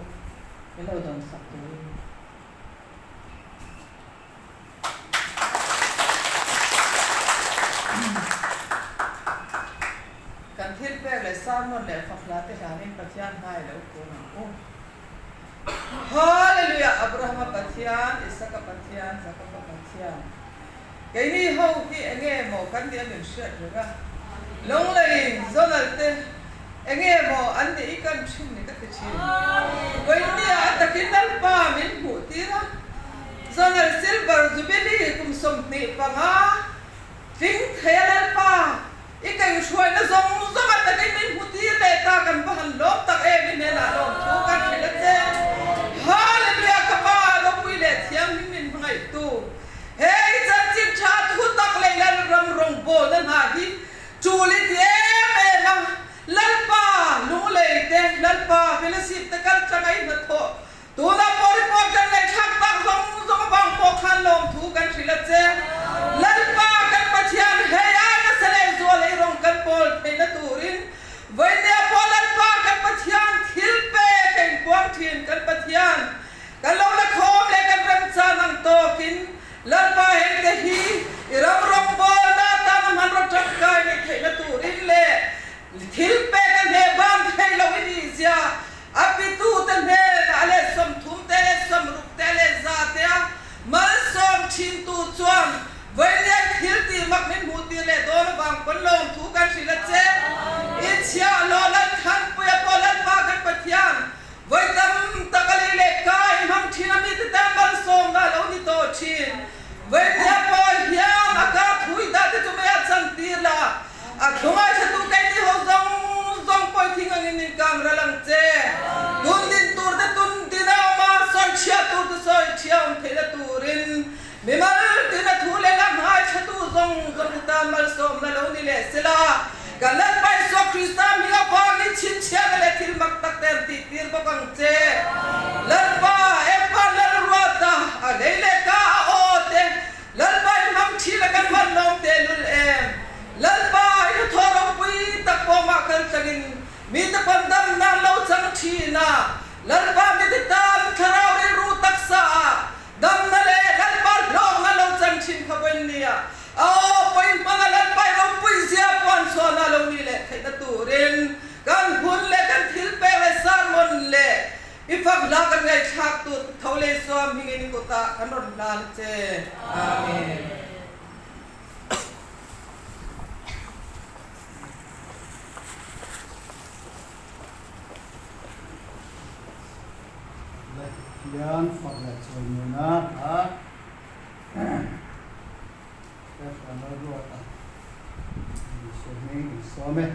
min lo dawnsak turin. Kan thil pek leh sermon leh fakhla te hlanin Pathian hmai lo kun ang u. Hallelujah! Abrahama Pathian, Isaka Pathian, Jakoba Pathian. Keini ho hi enge maw kan nih a min hriat reng a, Lunglei Zonal te enge maw an nih i kan thin ni ka ti thin. Vawinia a takin Lalpa min hmuh tir a, Zonal Silver Jubilee kum 25 tling thei a Lalpa i kaihhruaina zawng zawng a takin min hmu tir leh ta kan va han lawm tak em i hnenah lawmthu kan hrilh a che. Hallelujah ka Pa ropui leh thianghlim min hmangaihtu. Hei chanchin tha thu tak leh Lalram rawngbawlna hna hi tul i ti em em a, Lalpa lunglei te, Lalpa fellowship te kal tanga i hnathawh tunah pawh report kan ngaihthlak tak zawng zawng avang pawh khan lawmthu kan hrilh a che. Lalpa kan Pathian hei ai nasa leh zual ei rawng kan pawl theihna turin vawinia pawh Lalpa kan Pathian thil pek a inpuang thin kan Pathian Kan lo la khawm leh kan remchan ang tawkin Lalpa hengte hi i ram rawngbawlna atana hmanraw tangkai neih theihna turin leh thil pek a hneh ban theih loh i nih zia a pitute hnenah a leh 30 te leh 60 te leh 100 te a malsawm thintu chuan vawiin thil tih mak min hmuh tir leh dawn avang pawn lawmthu kan hrilh a che. I chhiah hlawh Lalthanpuia pawh Lalpa kan Pathian Vawi tam tak a lei leh ka i hmang thin a mite tan malsawmna a lo ni tawh thin. Vawi nia pawh hian a ka thui dah te chu mei ah chan tir la, a thlungai tha tu kei ni ho zawng zawng pawi thing angin min kang ral ang che. Tun din tur te tun din a awm a, sawi chhia tur te sawi chhia awm theihna turin mimal tin a thu leh la hmai tha tu zawng zawng te tan malsawmna lo ni leh sela. Kan Lalpa Isua Krista hming avangin chhinchhiahna leh thil mak tak te an tihtir bawk ang che. Lalpa, Epa Lalruata, a lei leh ka a aw te, Lalpa i hmang thin a kan hman lawm tehlul em? Lalpa, i hnathawh ropui tak pawh mah kal tlangin mite pawn damna an lo chang thin a, Lalpa mite tan thlarau rilru taksa ah Damna leh Lalpa hlawkna lo chan thin kha vawiin nia a aw pawi hmanga Lalpa i ropui zia puan chhuahna lo nih leh theihna turin kan hun leh kan thil pek leh sermon leh i fak hla kan ngaihthlak tur tho leh Isua hmingin i kutah kan rawn hlan che. Amen. Pathian fak leh chawimuina a Stephen Lalruata Isua hming in sawm e.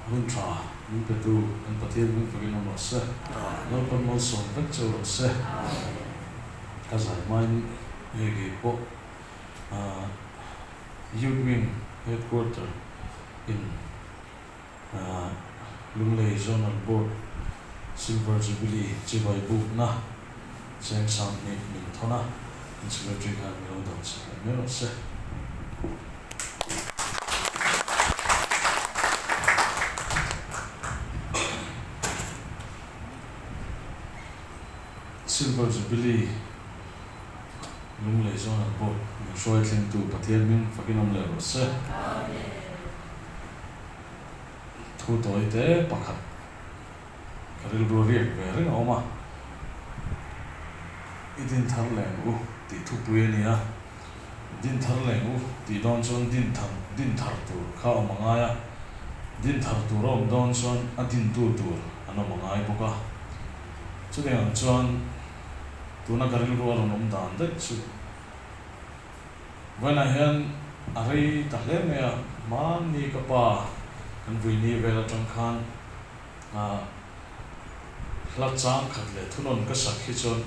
Hun tha min petu kan Pathian hming fakin awm rawh se. Lalpan malsawm vek cheu rawh se. Ka zai hmain hei kei pawh Youth Wing Headquarter in Lunglei Zonal Board Silver Jubilee chibai bukna cheng 2000 min thawn a, an Secretary khan min lo dan sak leh mai rawh se. Silver Jubilee Lunglei Zonal Board min hruai thlengtu Pathian hming fakin awm leh rawh se. Thu tawi te pakhat ka rilru a riak ve reng a awm a. I din thar leng u tih thupui a ni a, din thar leng u tih dawn chuan din thar din thar tur kha a awm a ngai a, din thar tur a awm dawn chuan a dintu tur an awm a ngai bawk a. Chutiang ang chuan tuna ka rilru a rawn awm dan daih chu vawiinah hian a rei ta hle mai a, hmanni ka pa kan vuini vel atang khan a hla chang khat leh thunawn ka sak hi chuan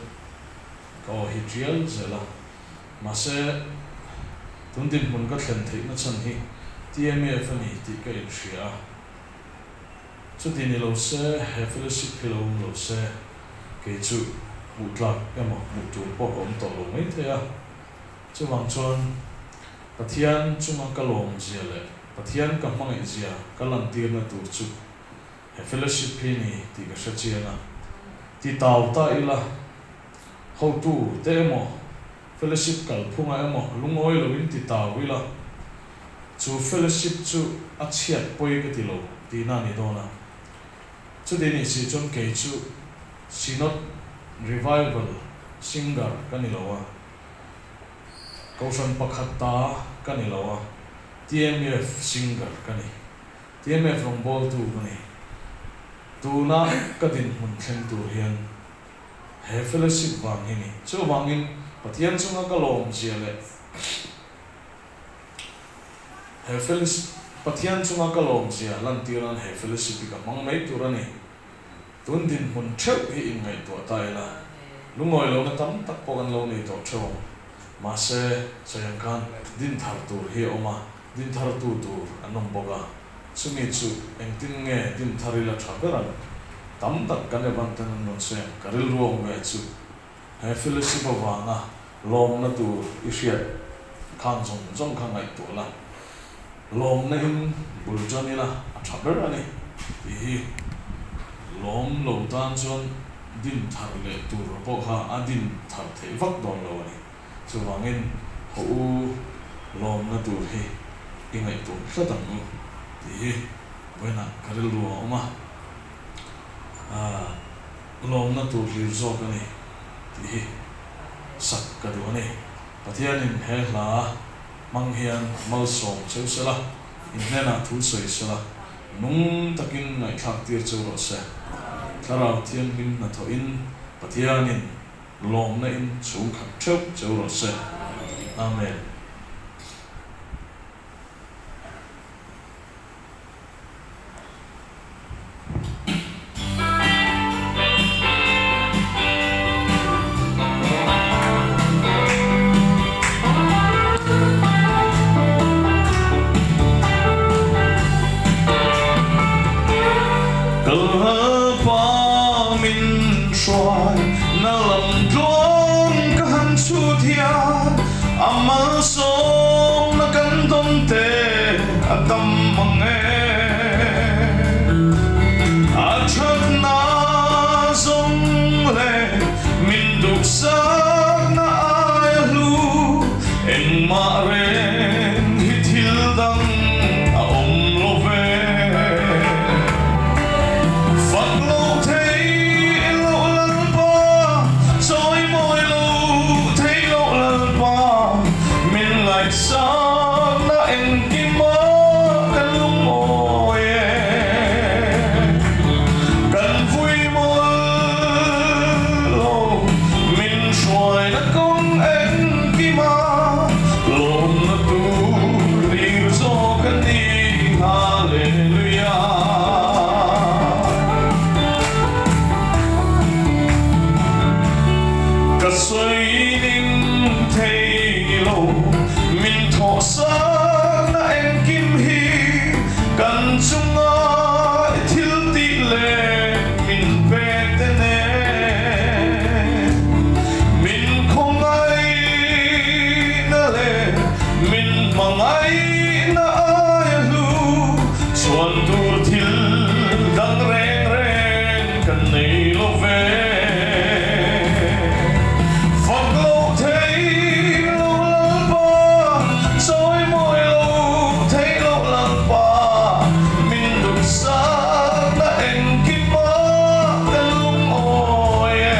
ka aw hi tial zel a, mahse tun dinhmun ka thlen theihna chhan hi TMF a ni tih ka inhria a, chuti ni lo se he fellowship hi lo awm lo se kei chu hmuh tlak emaw hmuh tur pawh ka awm tawh lo mai thei a, chuvang chuan Pathian chunga ka lawm zia leh Pathian ka hmangaih zia ka lantirna tur chu he fellowship hi ni tih ka hre chiang a. Ti tau ta ila, hotu te emaw, fellowship kalphunga emaw lungawi loin ti tau ila, chu fellowship chu a chhiat pawi ka ti lo tihna a ni dawn a. Chuti nih si chuan kei chu Synod Revival singer ka ni lo a. Kohhran pakhat ta ka ni lo a, TMF singer ka ni. TMF rawngbawltu ka ni. Tuna ka dinhmun thleng tur hian he fellowship vang hi ni. Chuvangin Pathian chunga ka lawmzia leh he fellowship Pathian chunga ka lawmzia lantir nan he fellowship hi ka hmang mai tur a ni. Tun dinhmun theuh hi inngaihtuah ta ila, lungawi lohna tam tak pawh kan lo nei tawh theuh ang. Mahse, sawi ang khan din thar tur hi a awm a, din thartu tur an awm bawk a. Chumi chu engtin nge din thar ila tha ber ang? Tam tak kan Evan ten an rawn sawi ang, ka rilru a awm ve chu. He fellowship avanga lawmna tur i hriat khang zawng zawng kha ngaihtuah la, lawmna in bul tan ila a tha ber a ni tih hi lawm lo tan chuan din thar leh tur pawh kha a din thar theih vak dawn lo a ni. Chuvangin haw u lawmna tur hi i ngaihtuah tlat ang u tih hi vawiinah ka rilru a awm a. Lawmna tur hlir zawk a ni tih hi sak ka duh a ni. Pathianin he hla hmang hian malsawm cheu sela, in hnenah thu sawi sela, nung takin ngaihthlak tir cheu rawh se. Thlarau Thianghlim hnathawhin Pathianin lawmna in chhungkhat theuh cheu rawh se. Amen. Kalpa min hruai na lam tluang ka han chhut hian a malsawmna kan dawn te a tam mang e. A thatna zawng leh min duhsakna aia hlu engmah reng hi thil dang a awm lo ve. Fak lo thei loh Lalpa, chawi mawi lo thei loh Lalpa, min ngaihsakna engkima kan lungawi e. Kan vui mawlh lo, min hruaina kawng engkima lawmna tur hlir zawk a ni. Hallelujah. Ka sawi ning thei lo, min thawhsakna engkim hi kan chunga i thil tih leh min pek te nen. Min khawngaihna leh min hmangaihna aia hlu chhuan tur thil dang reng reng kan nei lo ve. Fak lo thei lo Lalpa, chawi mawi lo thei lo Lalpa, min duhsakna engkim ah kan lungawi e.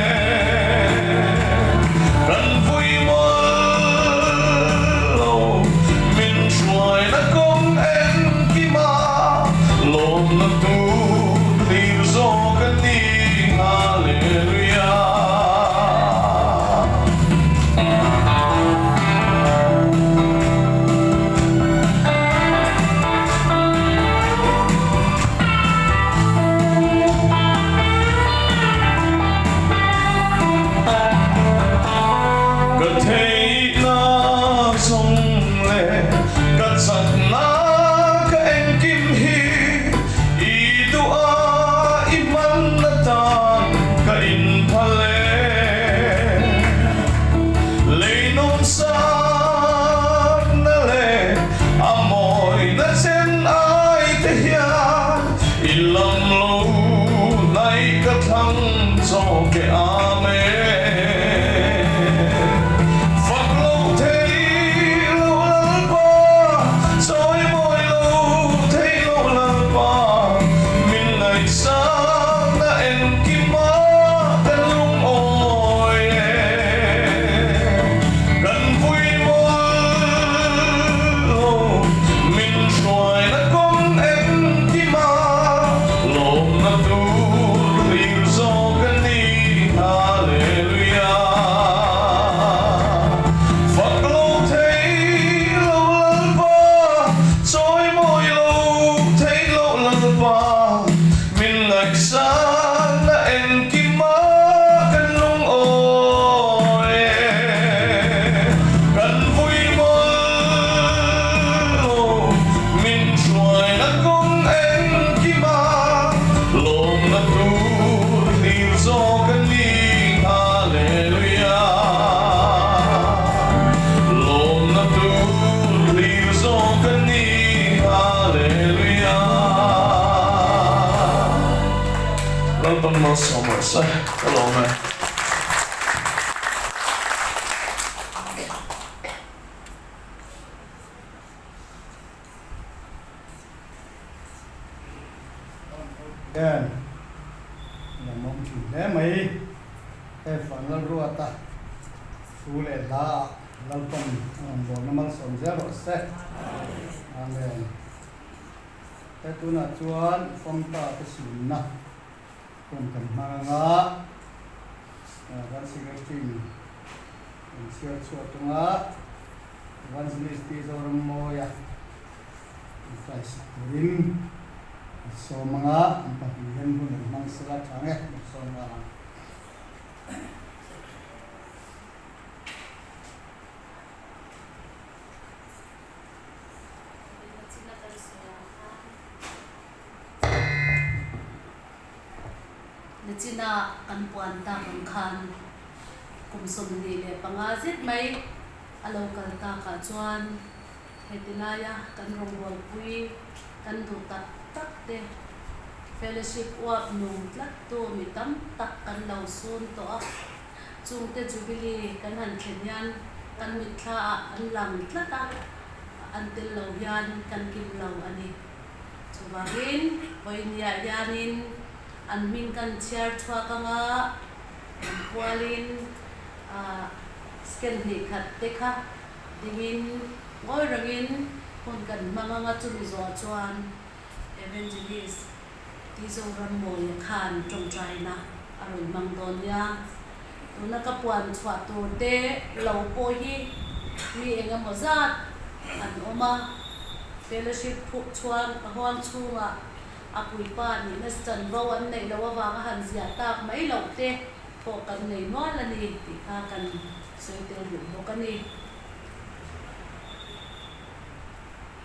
Lalpan malsawm rawh se. Ka lawm e. Hian lawmawm thin hle mai. Hei Vanlalruata thu leh hla ah Lalpan a rawn bawlna malsawm zel rawh se. Amen. He tunah chuan famta te sunna hun kan hmang anga kan secretary kan chhiar chhuah tung a Evangelist Pi Zorammawia an tlaisak turin an sawm anga an pahnih hian hun an hmang sela tha nge an sawm nghal ang. Nichina kan puan tak ang khan kum 25 zet mai a lo kal takah chuan heti laia kan rawngbawlpui kan duh tak tak te fellowship uap nung tlattu mi tam tak kan lo sun tawh a. Chungte Jubilee kan han thlen hian kan mitthla ah an lang tlat a, an tel lo hian kan kim lo a ni. Chuvangin vawinia hianin an hming kan chhiar chhuak anga an pualin scan hnih khat te kha dingin ngawi rengin hun kan hmang anga chumi zawh chuan Evangelist Ti Zorammawia khan tawngtaina a rawn hmang dawn nia. Tuna ka puan chhuah tur te lo pawh hi mi eng emaw zat an awm a, fellowship phuh chhuan a huang chhungah a puipa nihna chanvo an neih loh avanga han ziah tak mai loh te pawh kan nei nual a ni tih kha kan sawi tel duh bawk a ni.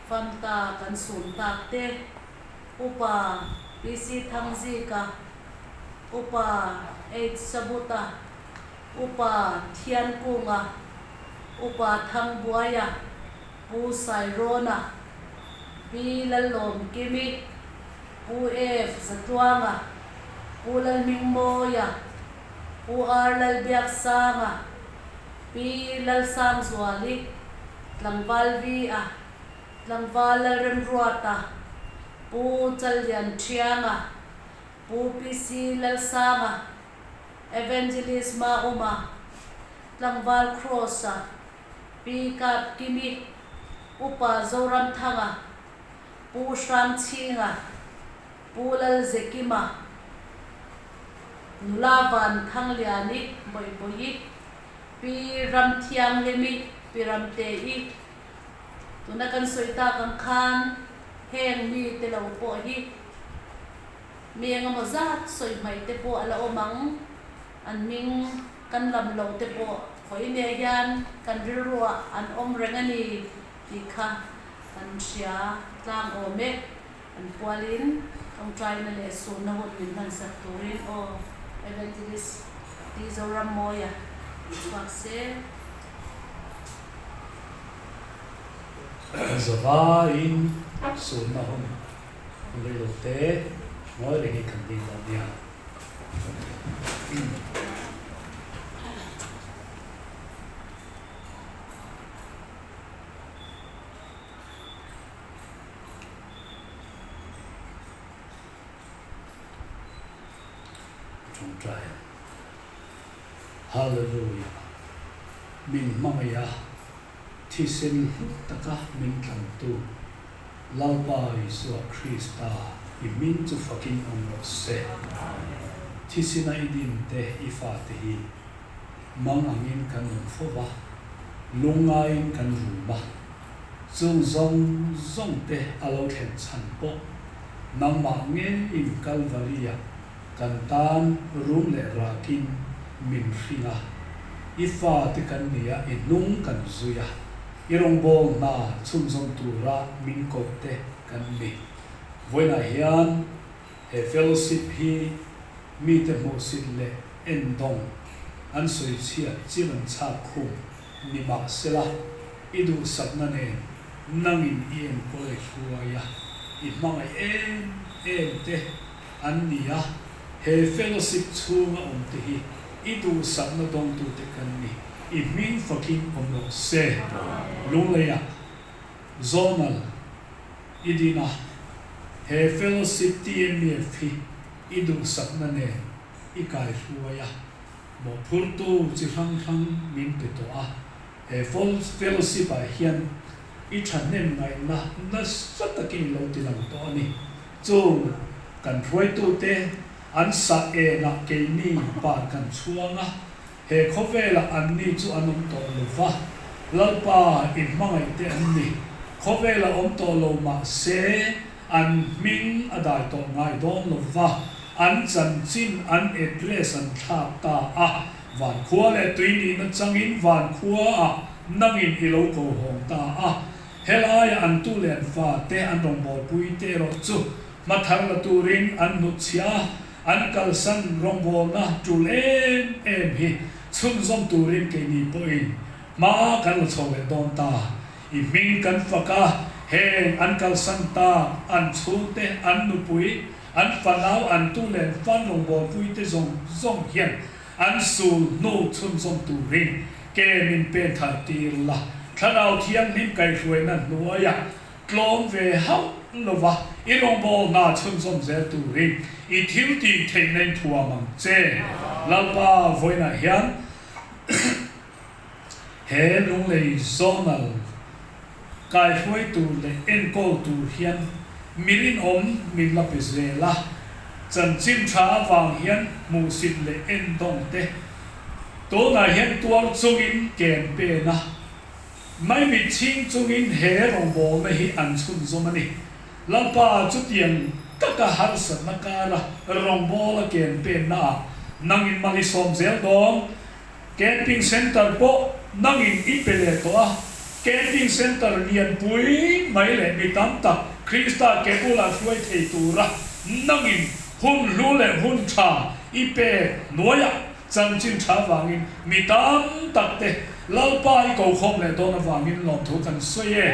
Famta kan sun tak te. Upa PC Thangzika, Upa H Sabuta, Upa Thiankunga, Upa Thangbuaia, Pu Sairawna, Pi Lalawmkimi, Pu F Zatluanga, Pu Lalhmingmawia, Pu R Lalbiaksanga, Pi Lalsangzuali, Tlangval V-a, Tlangval Lalremruata, Pu Challian Thianga, Pu PC Lalsanga, Evangelist Mauma, Tlangval Kross-a, Pi Kap Kimi, Upa Zoramthanga, Pu Hrangchhinga, Pu Lalzekima, Nula Van Thangliani Bawihbawihi, Pi Ramthianghlimi, Pi Ramte-i, Tuna kan sawi tak ang khan heng mi te lo pawh hi mi engemaw zat sawi hmaih te pawh a la awm ang, an hming kan lam lo te pawh khawi nia hian kan rilruah an awm reng a ni tih kha kan hria tlang awm e. An pualin tawngtaina leh sunna hun min hmansak turin aw Evangelist T. Zorammawia chhuak se. Zavaiin sunna hun rei lo te ngawi rengin kan ding dawn nia. Tawngtai ang. Hallelujah. Min hmangaih a, thisen hlu taka min tlantu Lalpa Isua Krista i hming chu fakin awm rawh se. Thisena i dinte i fate hi mang angin kan awm fo va, lungngaiin kan rum a. Chung zawng zawng te a lo thlen chhan pawh nangmah ngeiin Kalvari-ah kan tan rum leh rakin min hring a, i fate kan ni a, i hnung kan zui a, i rawngbâwl hna chhunzawm tura min koh te kan ni. Vawiinah hian he fellowship hi mite hmuhsit leh endawng an sawichhiat chil an chhak khum Nimahsela, i duhsakna nen nangin i enkawl i hruai a, i hmangaih em em te an ni a. He fellowship chhunga awm te hi i duhsakna dawngtute kan ni. I hming fakin awm rawh se. Lungleiah Zonal i din a, he fellowship TMEF hi i duhsakna nen i kaihruai a, mawhphurtu chi hrang hrang min pe tawh a. He fellowship ah hian i thahnem ngaihna nasa takin i lo ti lang tawh a ni. Chung kan hruaitute an sah enah keini par kan chhuang a, he khawvelah anni chu an awm tawh lo va, Lalpa i hmangaihte an ni. Khawvelah awm tawh lo mah se an hming a dai tawh ngai dawn lo va, an chanchin an address an thlak ta a. Vankhua leh tui nihna changin Vankhuaah nangin i lo ko hawng ta a. Helaia an tu leh an fate an rawngbawlpui te erawh chu hma thar la turin an hnutchhiah a, an kalsan rawngbawlna tul em em hi chhunzawm turin keini pawhin hma kan la chho leh dawn ta. I hming kan fak a, heng an kalsan tak, an chhungte, an nupui, An fanau an tu leh an fan rawngbawlpui te zawng zawng hian an sul hnu chhunzawm turin ke min pen thar tir la. Thlarau Thianghlim kaihhruaina hnuaiah tlawm ve hauh lova i rawngbâwl hna chhunzawm zel turin i thil tih theihna in thuam ang che. Lalpa vawiinah hian he Lunglei Zonal kaihruai tur leh enkawl tur hian mi rinawm min la pe zel a, chanchin tha avang hian hmuhsit leh endawng te tunah hian tuar chungin ken pen a, maimit chhing chungin he rawngbawlna hi an chhunzawm a ni. Lalpa chutiang taka harsatna kara rawngbawla ken pennaah nangin mal i sawm zel dawn. Camping Centre pawh nangin i pe leh tawh a, Camping Centre lianpui mai leh mi tam tak Krista ke bulah hruai thei tura nangin hun hlu leh hun tha i pek hnuaiah chanchin tha avangin mi tam tak te Lalpa i kokhawm leh dawn avangin lawmthu kan sawi e.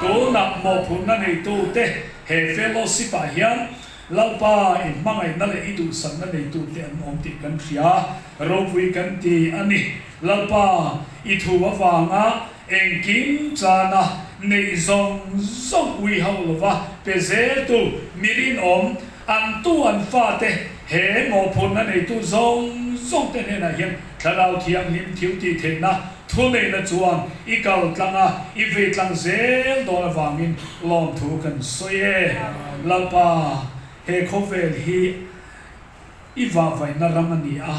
Tunah mawhphurhna neitute he fellowship ah hian Lalpa, i hmangaihna leh i duhsakna neitute an awm tih kan hria, ropui kan ti a ni. Lalpa, i thu avanga engkim chana neih zawng zawng ui hauh lova pe zeltu mi rinawm, an tu an fate he mawhphurhna neitu zawng zawngte hnenah hian Thlarau Thianghlim thil tih theihna thuneihna chuan i kal tlang a, i vei tlang zel dawn avangin lawmthu kan sawi e. Lalpa, he khawvel hi i vahvaihna ram a ni a,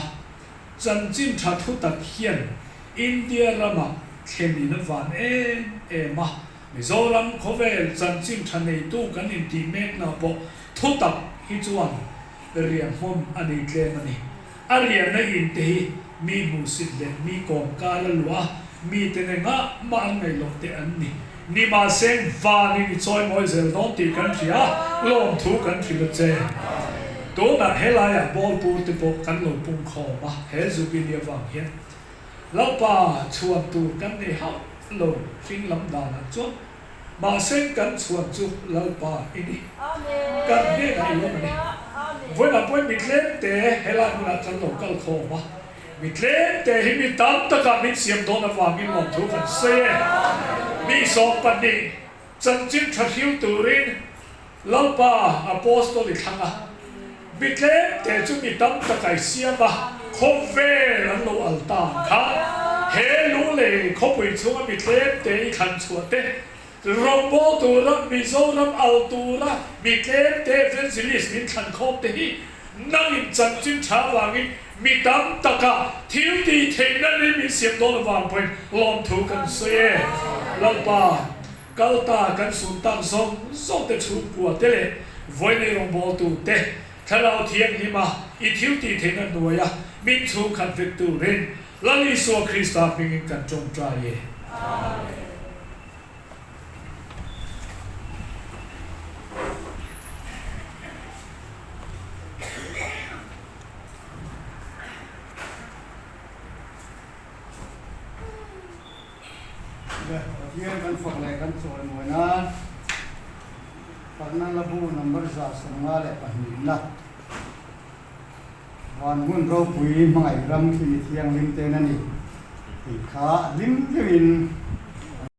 chanchin tha thu tak hian India ramah thlen in a van em em a, Mizoram khawvel chanchin tha neitu kan intih mekna pawh thu tak hi chuan riahhmun a nei tlem a ni. A riahna in te hi mi hmuhsit leh mi kawm kar a luah a, mi te ne ngah mah an ngaih loh te an ni. Nimahseng vanin i chawi mawi zel dawn tih kan hria a, lawmthu kan hrilh a che. Tunah helaiah bawlpur te pawh kan lo pung khawm a, he Jubilee avang hian Lalpa chhuan tur kan nei hauh lo hring lam danah chuan Mahse kan chhuan chu Lalpa i ni. Kan hnenah i awm a ni. Vawiinah pawhin mi tlemte helai hmunah kan lo kal khawm a. Mi tlemte hi mi tam takah min siam dawn avangin lawmthu kan sawi e. Mi 12 chanchin tha hriu turin Lalpa Apostol i thlang a. Mi tlemte chu mi tam takah i siam a, khawvel an lo al ta ang kha. He lunglei khawpui chhunga mi tlemte i thlan chhuah te, rawngbâwl tura Mizoram al tura mi tlemte evangelist min thlan khawm te hi nangin chanchin tha avangin mi tam taka thil tih theihna ni min siam dawn avang pawhin lawmthu kan sawi e. Lalpa. Kal ta kan sun tak zawng zawng te chhungkua te leh vawiinei rawngbawltu te Thlarau Thianghlima i thil tih theihna hnuaia min chhungkhat vek turin Lal Isua Krista hmingin kan tawngtai e. Amen. Pathian kan fak leh kan chawimawi nan Fakna Labu number 152. Van hmun ropui hmangaih ram khi mi thianghlim ten a ni tih kha hlim deuhin.